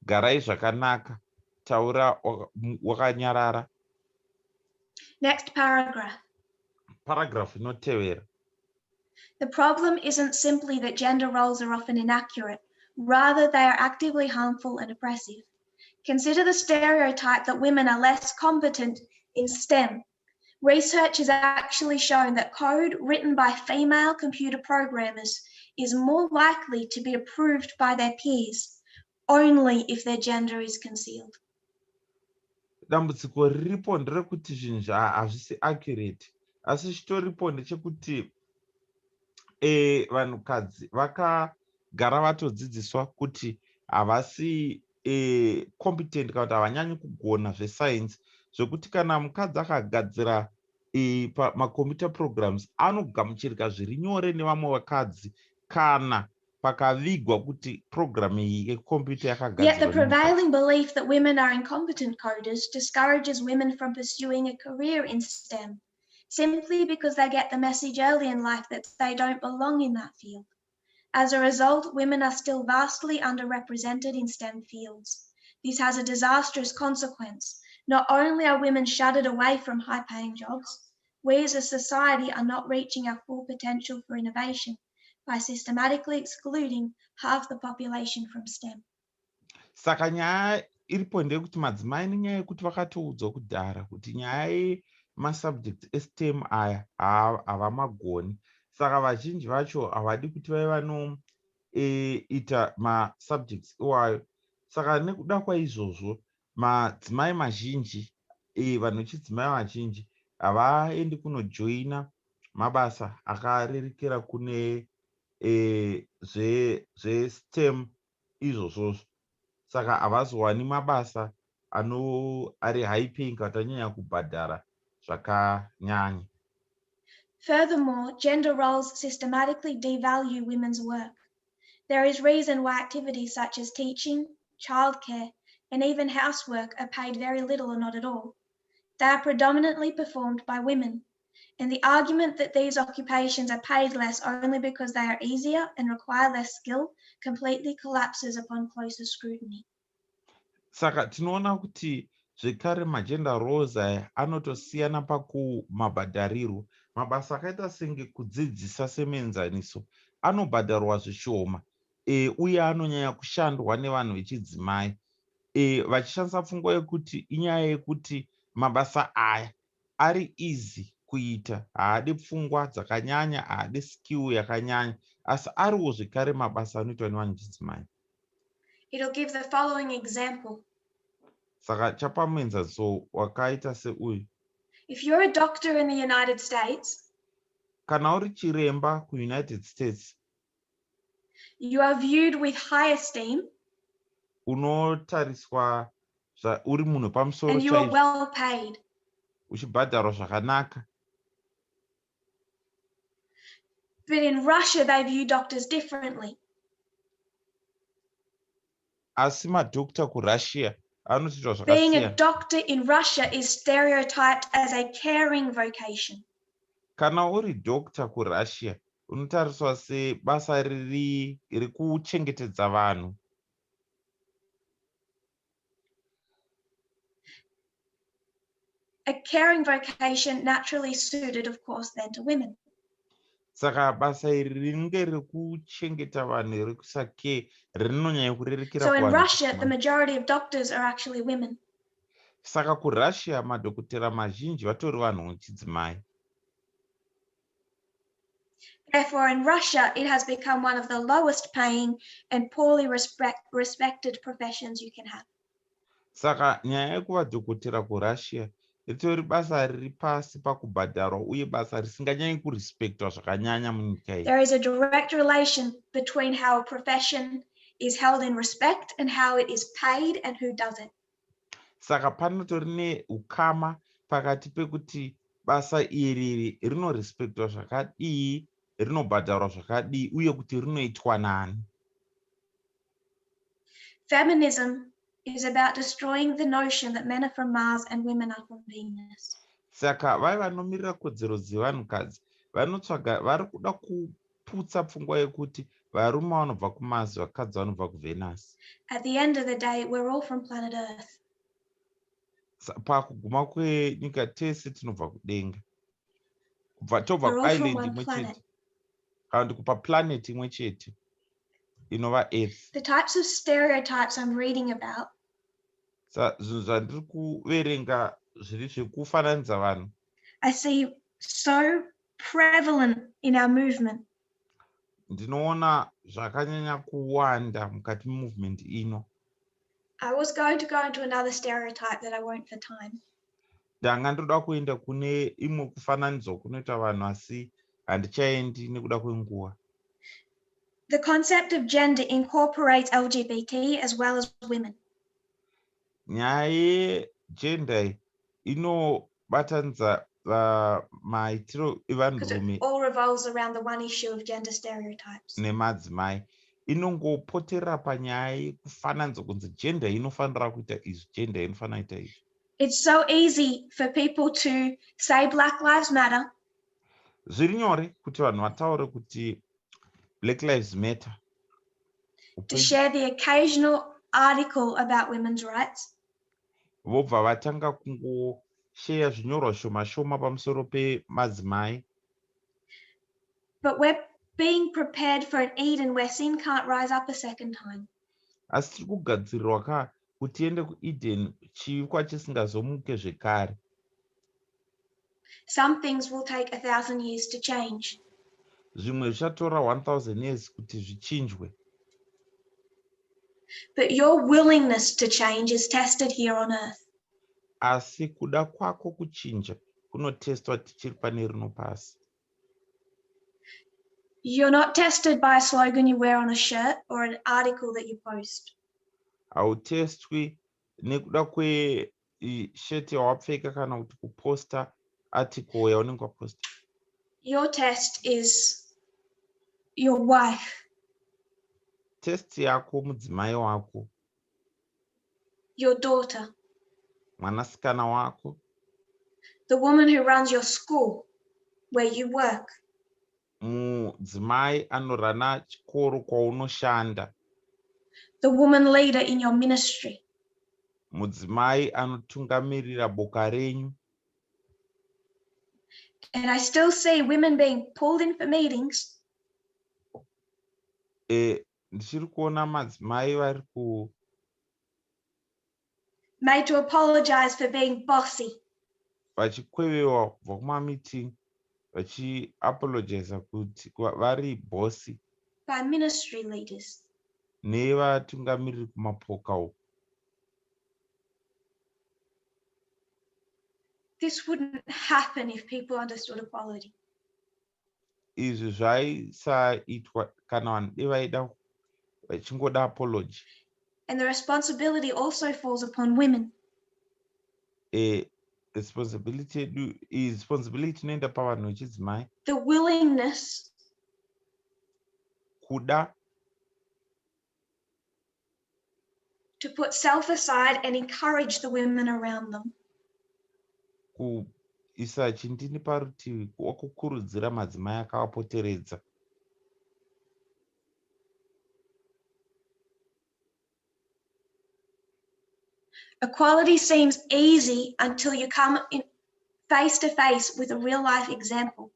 Garai zvakanaka, taura wakanyarara. Next paragraph. Paragraph inotevera. The problem isn't simply that gender roles are often inaccurate, rather, they are actively harmful and oppressive. Consider the stereotype that women are less competent in STEM. Research has actually shown that code written by female computer programmers is more likely to be approved by their peers only if their gender is concealed. Dambudziko riripo nderekuti zvinhu hazvisi accurate, asi chitoripo ndechekuti vanhukadzi vakagara vatodzidziswa kuti havasi competent kana kuti havanyanyi kugona zvesainzi, zvekuti kana mukadzi akagadzira macomputer programs anogamuchirika zviri nyore nevamwe vakadzi kana pakavigwa kuti program iyi yekombiyuta Yet the yakagadzirwa nemukadzi. Prevailing belief that women are incompetent coders discourages women from pursuing a career in STEM, simply because they get the message early in life that they don't belong in that field. As a result, women are still vastly underrepresented in STEM fields. This has a disastrous consequence. Not only are women shuttered away from high paying jobs, we as a society are not reaching our full potential for innovation by systematically excluding half the population from STEM. Saka nyaya iripo ndeyekuti madzimai, nenyaya yekuti vakatoudzwa kudhara kuti nyaya yemasubjects eSTEM aya havamagoni, saka vazhinji vacho havadi kuti vave ita masubjects iwayo. Saka nekuda kwaizvozvo, madzimai mazhinji, vanhu vechidzimai vazhinji havaendi kunojoina mabasa akarerekera kune zveSTEM izvozvozvo. Saka havazowani mabasa ano ari high paying kana kuti anyanya kubhadhara zvakanyanya. Furthermore, gender roles systematically devalue women's work. There is reason why activities such as teaching, childcare, and even housework are paid very little or not at all. They are predominantly performed by women. And the argument that these occupations are paid less only because they are easier and require less skill completely collapses upon closer scrutiny. Saka tinoona kuti zvekare magender roles aya anotosiyana pakumabhadharirwo. Mabasa akaita senge kudzidzisa, semuenzaniso, anobhadharwa zvishoma uye anonyanya kushandwa nevanhu vechidzimai, vachishandisa pfungwa yekuti inyaya yekuti mabasa aya ari easy kuita, haadi pfungwa dzakanyanya, haadi skill yakanyanya, asi ariwo zvekare mabasa anoitwa nevanhu vechidzimai. It'll give the following example. Saka chapa muenzaniso wakaita seuyu. If you're a doctor in the United States, Kana uri chiremba kuUnited States, you are viewed with high esteem unotariswa uri munhu pamusoro and you are chaizvo, well paid. uchibhadharwa zvakanaka. But in Russia, they view doctors differently. Asi madhokta kuRussia anotoitwa Being a zvakasiyana. Doctor in Russia is stereotyped as a caring vocation. Kana uri dhokta kuRussia, unotariswa sebasa riri rekuchengetedza vanhu. A caring vocation naturally suited, of course, then to women. Saka basa iri rinenge rekuchengeta vanhu, rekuisa care, rinonyanya kurerekera So in kuvanhu Russia, the vechidzimai. Majority of doctors are actually women. Saka kuRussia madhokotera mazhinji vatori vanhu vechidzimai. Therefore, in Russia, it has become one of the lowest paying and poorly respected professions you can have. Saka nyaya yekuva dhokotera kuRussia ritori basa riri pasi pakubhadharwa uye basa risinganyanyi kurespektwa zvakanyanya munyika iyi. There is a direct relation between how a profession is held in respect and how it is paid and who does it. Saka panotori neukama pakati pekuti basa iri rinorespektwa zvakadii, rinobhadharwa zvakadii uye kuti rinoitwa nani. Feminism is about destroying the notion that men are from Mars and women are from Venus. Saka vai vanomirira kodzero dzevanhukadzi vanotsvaga, vari kuda kuputsa pfungwa yekuti varume vanobva kuMars, vakadzi vanobva kuVenus. At the end of the day, we're all from planet Earth. Pakuguma kwenyika tese tinobva kudenga, kubva tobva We're all from kuisland one imwe planet. chete kana kuti kupaplanet imwe chete inova Earth. The types of stereotypes I'm reading about Sa zvinhu zvandiri kuverenga zviri zvekufananidza vanhu I see so prevalent in our movement. ndinoona zvakanyanya kuwanda mukati memovement ino. I was going to go into another stereotype that I won't for time. Ndanga ndoda kuenda kune imwe kufananidzwa kunoita vanhu, asi handichaendi nekuda kwenguva. The concept of gender incorporates LGBT as well as women. Nyaya yegender iyi inobatanidza maitiro Because it evanhurume all revolves around the one issue of gender stereotypes. Nemadzimai. Inongopoterera panyaya yekufananidzwa kunzi gender inofanira kuita izvi, gender inofanira kuita izvi. It's so easy for people to say Black Lives Matter, Zviri nyore kuti vanhu vataure kuti Black Lives Matter, to share the occasional article about women's rights, vobva vatanga kungosheya zvinyorwa shoma shoma pamusoro pemadzimai. But we're being prepared for an Eden where sin can't rise up a second time. Asi tiri kugadzirirwa ka kuti tiende kuEden chivi kwachisingazomuke zvekare. Some things will take 1,000 years to change. Zvimwe zvichatora 1000 years kuti zvichinjwe. But your willingness to change is tested here on earth. Asi kuda kwako kuchinja kunotestwa tichiri pane rino pasi. You're not tested by a slogan you wear on a shirt or an article that you post. Hautestwi nekuda kwesheti yawapfeka kana kuti kuposta article yaunenge waposta. Your test is your wife, Test yako mudzimai wako, your daughter, mwanasikana wako, the woman who runs your school where you work, mudzimai anorana chikoro kwaunoshanda, the woman leader in your ministry. Mudzimai anotungamirira boka renyu. And I still see women being pulled in for meetings Ndichiri kuona madzimai vari ku made to apologize for being bossy, vachikwevewa kubva kumameeting vachiapologiza kuti vari bossy by ministry leaders. Nevatungamiriri kumapoka uku. This wouldn't happen if people understood equality. Izvi zvaisaitwa kana vanhu dai vaida vachingoda apology. And the responsibility also falls upon women. Responsibility yedu, iyi responsibility inoenda pavanhu vechidzimai. The willingness Kuda to put self aside and encourage the women around them. Kuisa chindini parutivi wakukurudzira madzimai akavapoteredza. Equality seems easy until you come in face to face with a real life example.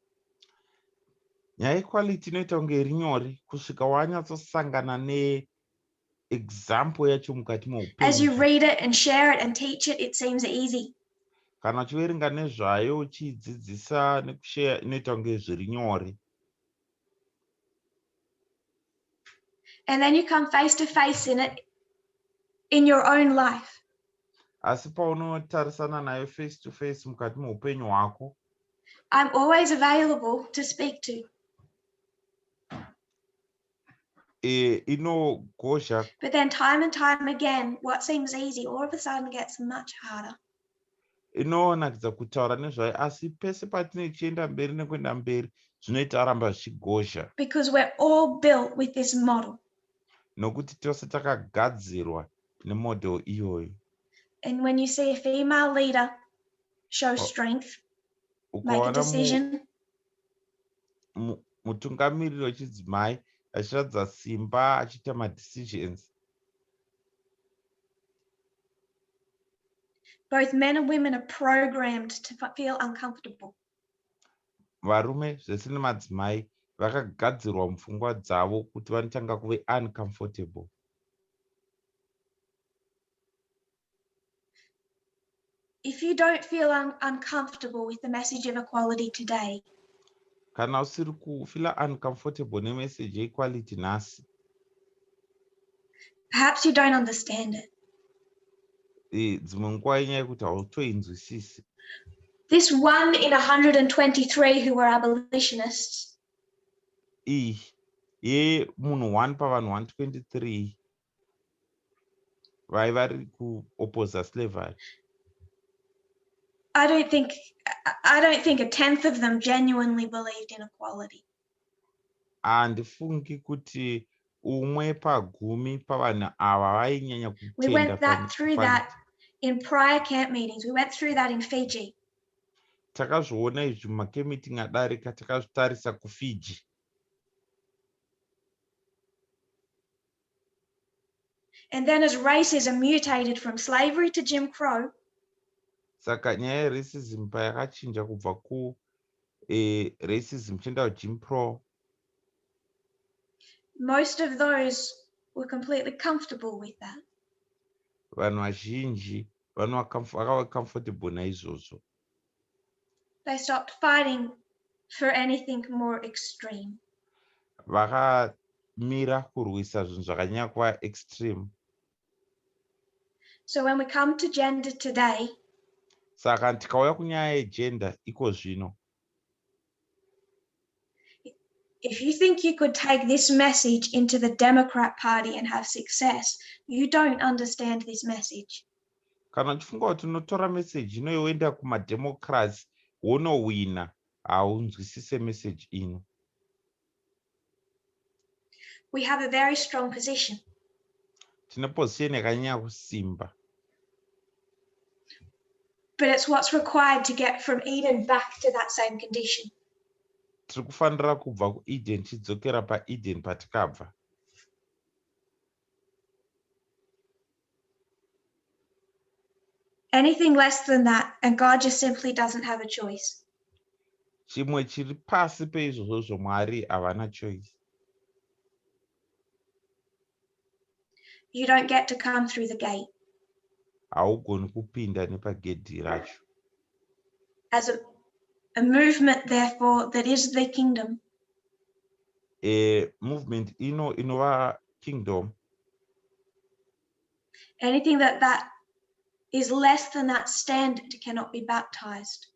Nyaya yeequality inoita kunge iri nyore kusvika wanyatsosangana neexample yacho mukati As you meupenyu. Read it and share it and teach it, it seems easy. Kana uchiverenga nezvayo, uchidzidzisa nekusheya, inoita kunge zviri nyore. And then you come face to face in it in your own life. Asi paunotarisana nayo face to face mukati meupenyu hwako. I'm always available to speak to. Inogozha. But then, time and time again, what seems easy all of a sudden gets much harder. Inonakidza kutaura nezvayo, asi pese patinenge tichienda mberi nekuenda mberi zvinoita ramba zvichigozha. Because we're all built with this model. Nokuti tose takagadzirwa nemodel iyoyo. And when you see a female leader show strength, make a Ukaona decision, mutungamiriri wechidzimai achiratidza simba, achiita madecisions, both men and women are programmed to feel uncomfortable. Varume zvese nemadzimai vakagadzirwa mupfungwa dzavo kuti vanotanga kuve uncomfortable. If you don't feel uncomfortable with the message of equality today, Kana usiri kufeela uncomfortable nemessage yeequality nhasi, perhaps you don't understand it. Dzimwe nguva inyaya yekuti hautoinzwisisi. This one in 123 who were abolitionists Iyi yemunhu 1 pavanhu 123 vaiva vari kuopposa slavery, I don't think a tenth of them genuinely believed in equality. Handifungi kuti umwe pagumi pavanhu ava vainyanya We kutenda went that through that paequality. In prior camp meetings. We went through that in Fiji. Takazviona izvi mumacamp meeting adarika, takazvitarisa kuFiji. And then as racism mutated from slavery to Jim Crow, Saka nyaya yeracism payakachinja kubva kuracism chienda kuJim Crow, most of those were completely comfortable with that. Vanhu vazhinji vakava comfortable naizvozvo. They stopped fighting for anything more extreme. Vakamira kurwisa zvinhu zvakanyanya kuva extreme. So when we come to gender today, Saka tikauya kunyaya yegender iko zvino, if you think you could take this message into the Democrat Party and have success, you don't understand this message. Kana uchifunga kuti unotora meseji ino yoenda kumademocrats wonowina, haunzwisise meseji ino. We have a very strong position, Tine position yakanyanya kusimba, but it's what's required to get from Eden back to that same condition. Tiri kufanira kubva kuEden tichidzokera paEden patikabva. Anything less than that, and God just simply doesn't have a choice. Chimwe chiri pasi peizvozvozvo, Mwari havana choice. You don't get to come through the gate. Haugoni kupinda nepagedhi racho. As a movement, therefore, that is the kingdom, Movement ino inova kingdom, anything that is less than that standard cannot be baptized.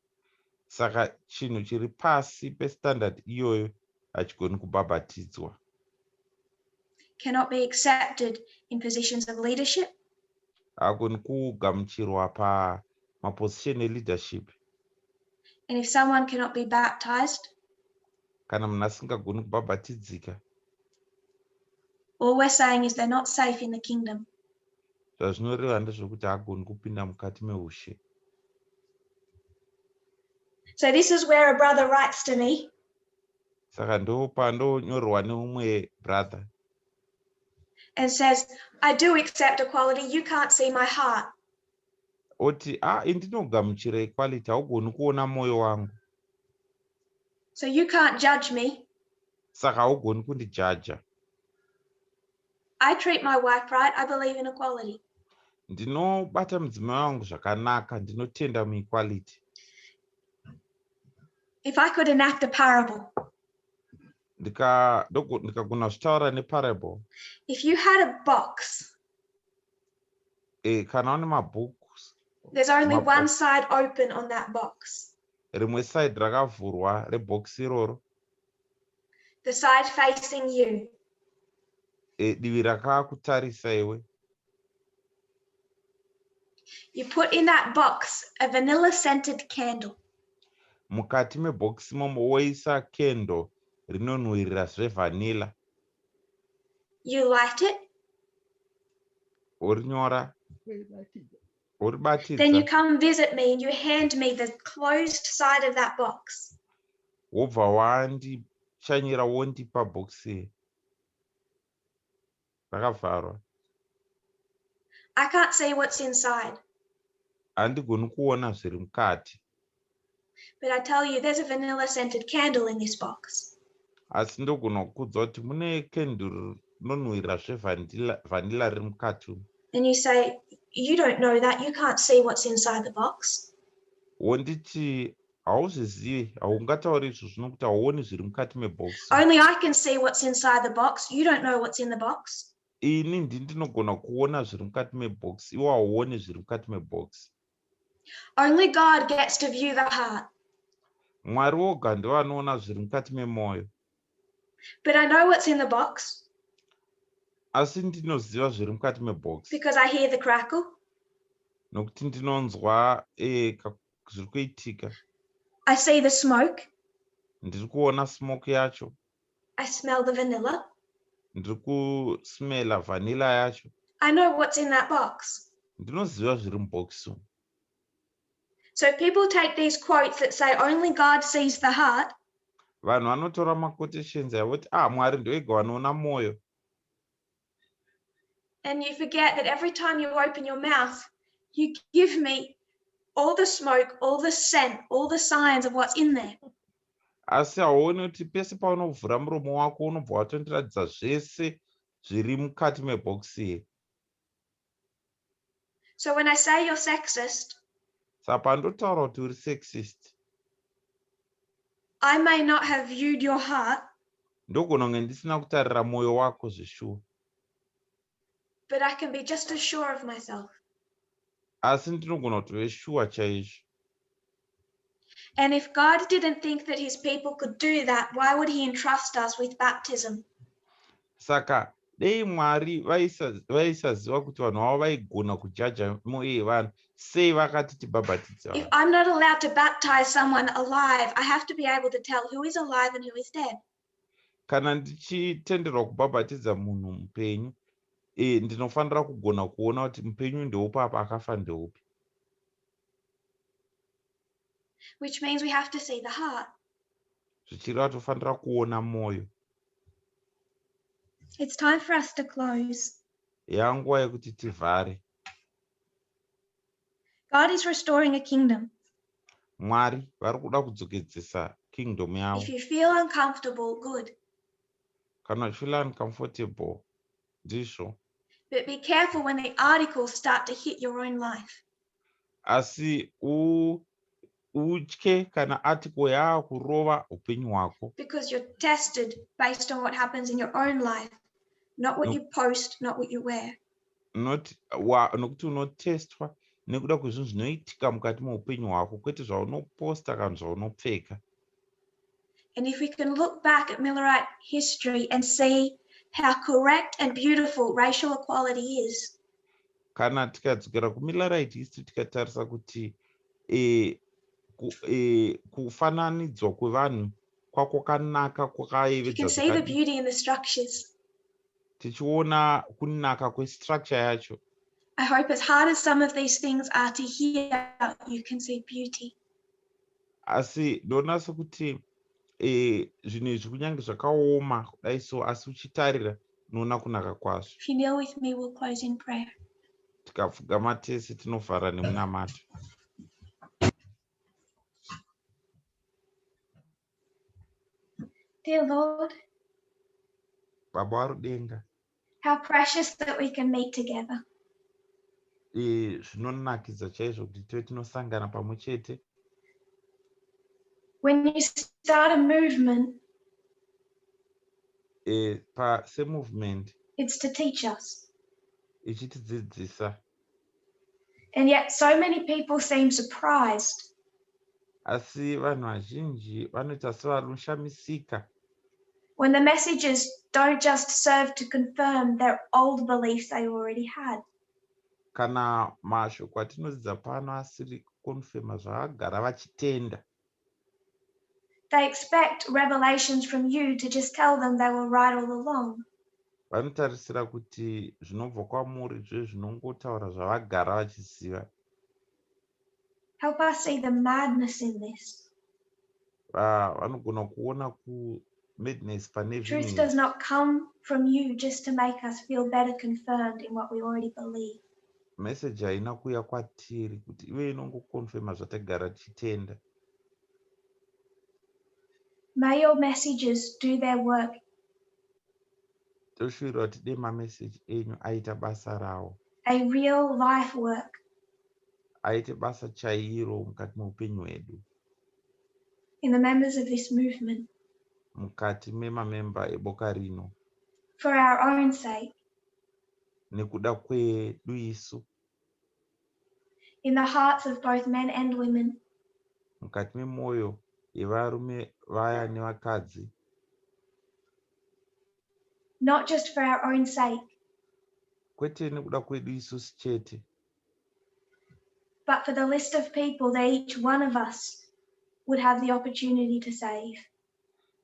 Saka chinhu chiri pasi pestandard iyoyo hachigoni kubhabhatidzwa, cannot be accepted in positions of leadership, haagoni kugamuchirwa pamaposition eleadership. And if someone cannot be baptized, Kana munhu asingagoni kubhabhatidzika, all we're saying is they're not safe in the kingdom. Zvazvinoreva ndezvekuti haagoni kupinda mukati meushe. So this is where a brother writes to me Saka ndo pandonyorwa neumwe brother and says, "I do accept equality. You can't see my heart." oti, "A, indinogamuchira equality, haugoni kuona mwoyo wangu." "So you can't judge me. Saka haugoni kundijaja. I treat my wife right. I believe in equality." Ndinobata mudzimai wangu zvakanaka, ndinotenda muequality. If I could enact a parable, Ndikagona kuzvitaura neparable, if you had a box, kana une mabooks, there's only one Mabox. Side open on that box, rimwe side rakavhurwa rebhokisi iroro, the side facing you. Divi rakakutarisa iwe. You put in that box a vanilla scented candle. Mukati mebhokisi imomo woisa candle rinonhuhwirira zvevanilla. You light it, Worinyora, then you woribatidza. Come visit me and you hand me the closed side of that box. Wobva wandishanyira wondipa bhokisi rakavharwa. I can't see what's inside, Handigoni kuona zviri mukati, but I tell you, there's a vanilla scented candle in this box. Asi ndogona kukudza kuti mune kenduru rinonhuhwirira zvevanilla riri mukati umu. And you say, "You don't know that. You can't see what's inside the box." Wonditi, "Hauzvizivi, haungatauri izvozvo nokuti hauoni zviri mukati mebhokisi." Only I can see what's inside the box. You don't know what's in the box. Ini ndinogona kuona zviri mukati mebhokisi, iwo hauoni zviri mukati mebhokisi. Only God gets to view the heart. Mwari woga ndovanoona zviri mukati memwoyo. But I know what's in the box Asi ndinoziva zviri mukati mebhokisi because I hear the crackle. nokuti ndinonzwa zviri kuitika. I see the smoke. Ndiri kuona smoke yacho. I smell the vanilla. Ndiri kusmela vanilla yacho. I know what's in that box. Ndinoziva zviri mubhokisi umu. So people take these quotes that say only God sees the heart Vanhu vanotora maquotations avo kuti, "Ah, Mwari ndoega vanoona mwoyo," and you forget that every time you open your mouth, you give me all the smoke, all the scent, all the signs of what's in there. Asi hauoni kuti pese paunovhura muromo wako unobva watondiratidza zvese zviri mukati mebhokisi iri. So when I say you're sexist, Saka pandotaura kuti uri sexist, I may not have viewed your heart, ndogona kunge ndisina kutarira mwoyo wako zveshuwa, but I can be just as sure of myself. Asi ndinogona kutove shuwa chaizvo. And if God didn't think that his people could do that, why would he entrust us with baptism? Saka dei Mwari vaisaziva kuti vanhu vavo vaigona kujaja mwoyo yevanhu, sei vakati tibhabhatidze If vanhu? I'm not allowed to baptize someone alive, I have to be able to tell who is alive and who is dead. Kana ndichitenderwa kubhabhatidza munhu mupenyu, ndinofanira kugona kuona kuti mupenyu ndeupi apa akafa ndeupi. Which means we have to see the heart. Zvichireva tofanira kuona mwoyo. It's time for us to close. Yanguva yekuti tivhare. God is restoring a kingdom. Mwari vari kuda kudzokedzesa kingdom yavo. If you feel uncomfortable, good. Kana uchifeel uncomfortable, ndizvo. But be careful when the articles start to hit your own life. Asi utye kana article yaakurova upenyu hwako. Because you're tested based on what happens in your own life, not what No. you post, not what you wear. Not nokuti unotestwa nekuda kwezvinhu zvinoitika mukati meupenyu hwako, kwete zvaunoposta kana zvaunopfeka. And if we can look back at Millerite history and see how correct and beautiful racial equality is, Kana tikadzokera kuMillerite history tikatarisa kuti kufananidzwa kwevanhu kwakwakanaka you kwakayevedza can see the zvakadii, beauty in the structures. tichiona kunaka kwestructure yacho. I hope, as hard as some of these things are to hear, you can see beauty. Asi ndoona sekuti zvinhu izvi kunyange zvakaoma kudai so, asi uchitarira unoona kunaka kwazvo. If you kneel with me, we'll close in prayer. Tikapfugama tese tinovhara nemunamato. Dear Lord, Baba varudenga, how precious that we can meet together. Zvinonakidza chaizvo kuti tive tinosangana pamwe chete. When you start a movement, Pa semovement, it's to teach us. ichitidzidzisa. And yet, so many people seem surprised Asi vanhu vazhinji vanoita sevanoshamisika when the messages don't just serve to confirm their old beliefs they already had. kana mashoko atinodzidza pano asiri kukonfema zvavagara vachitenda. They expect revelations from you to just tell them they were right all along. Vanotarisira kuti zvinobva kwamuri zve zvinongotaura zvavagara vachiziva. Help us see the madness in this. Vanogona kuona kumadness pane Truth zvinhu does izvi. not come from you just to make us feel better confirmed in what we already believe. Meseji haina kuuya kwatiri kuti ive inongokonfema zvatagara tichitenda. May your messages do their work, Toshuvira kuti dei mameseji enyu aita basa rawo, a real life work, aite basa chairo mukati meupenyu hwedu, in the members of this movement mukati memamemba eboka rino, for our own sake, nekuda kwedu isu, in the hearts of both men and women, mukati memwoyo yevarume vaya nevakadzi, not just for our own sake, kwete nekuda kwedu isusu chete, but for the list of people that each one of us would have the opportunity to save.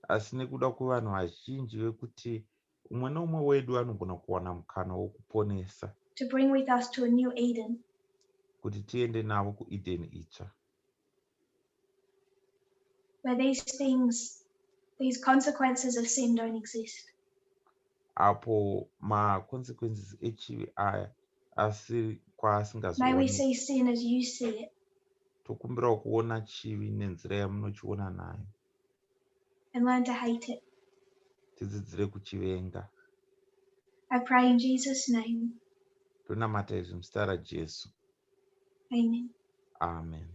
asi nekuda kwevanhu vazhinji vekuti umwe neumwe wedu anogona kuwana mukana wokuponesa, To bring with us to a new Eden. kuti tiende navo kuEdeni itsva, Where these things, these consequences of sin, don't exist. Apo maconsequences echivi aya asi May we kwaasingazooneki. see sin as you see it Tokumbirawo kuona chivi nenzira yamunochiona nayo and learn to hate it. tidzidzire kuchivenga. I pray in Jesus' name. Tonamata izvi muzita raJesu. Amen. Amen.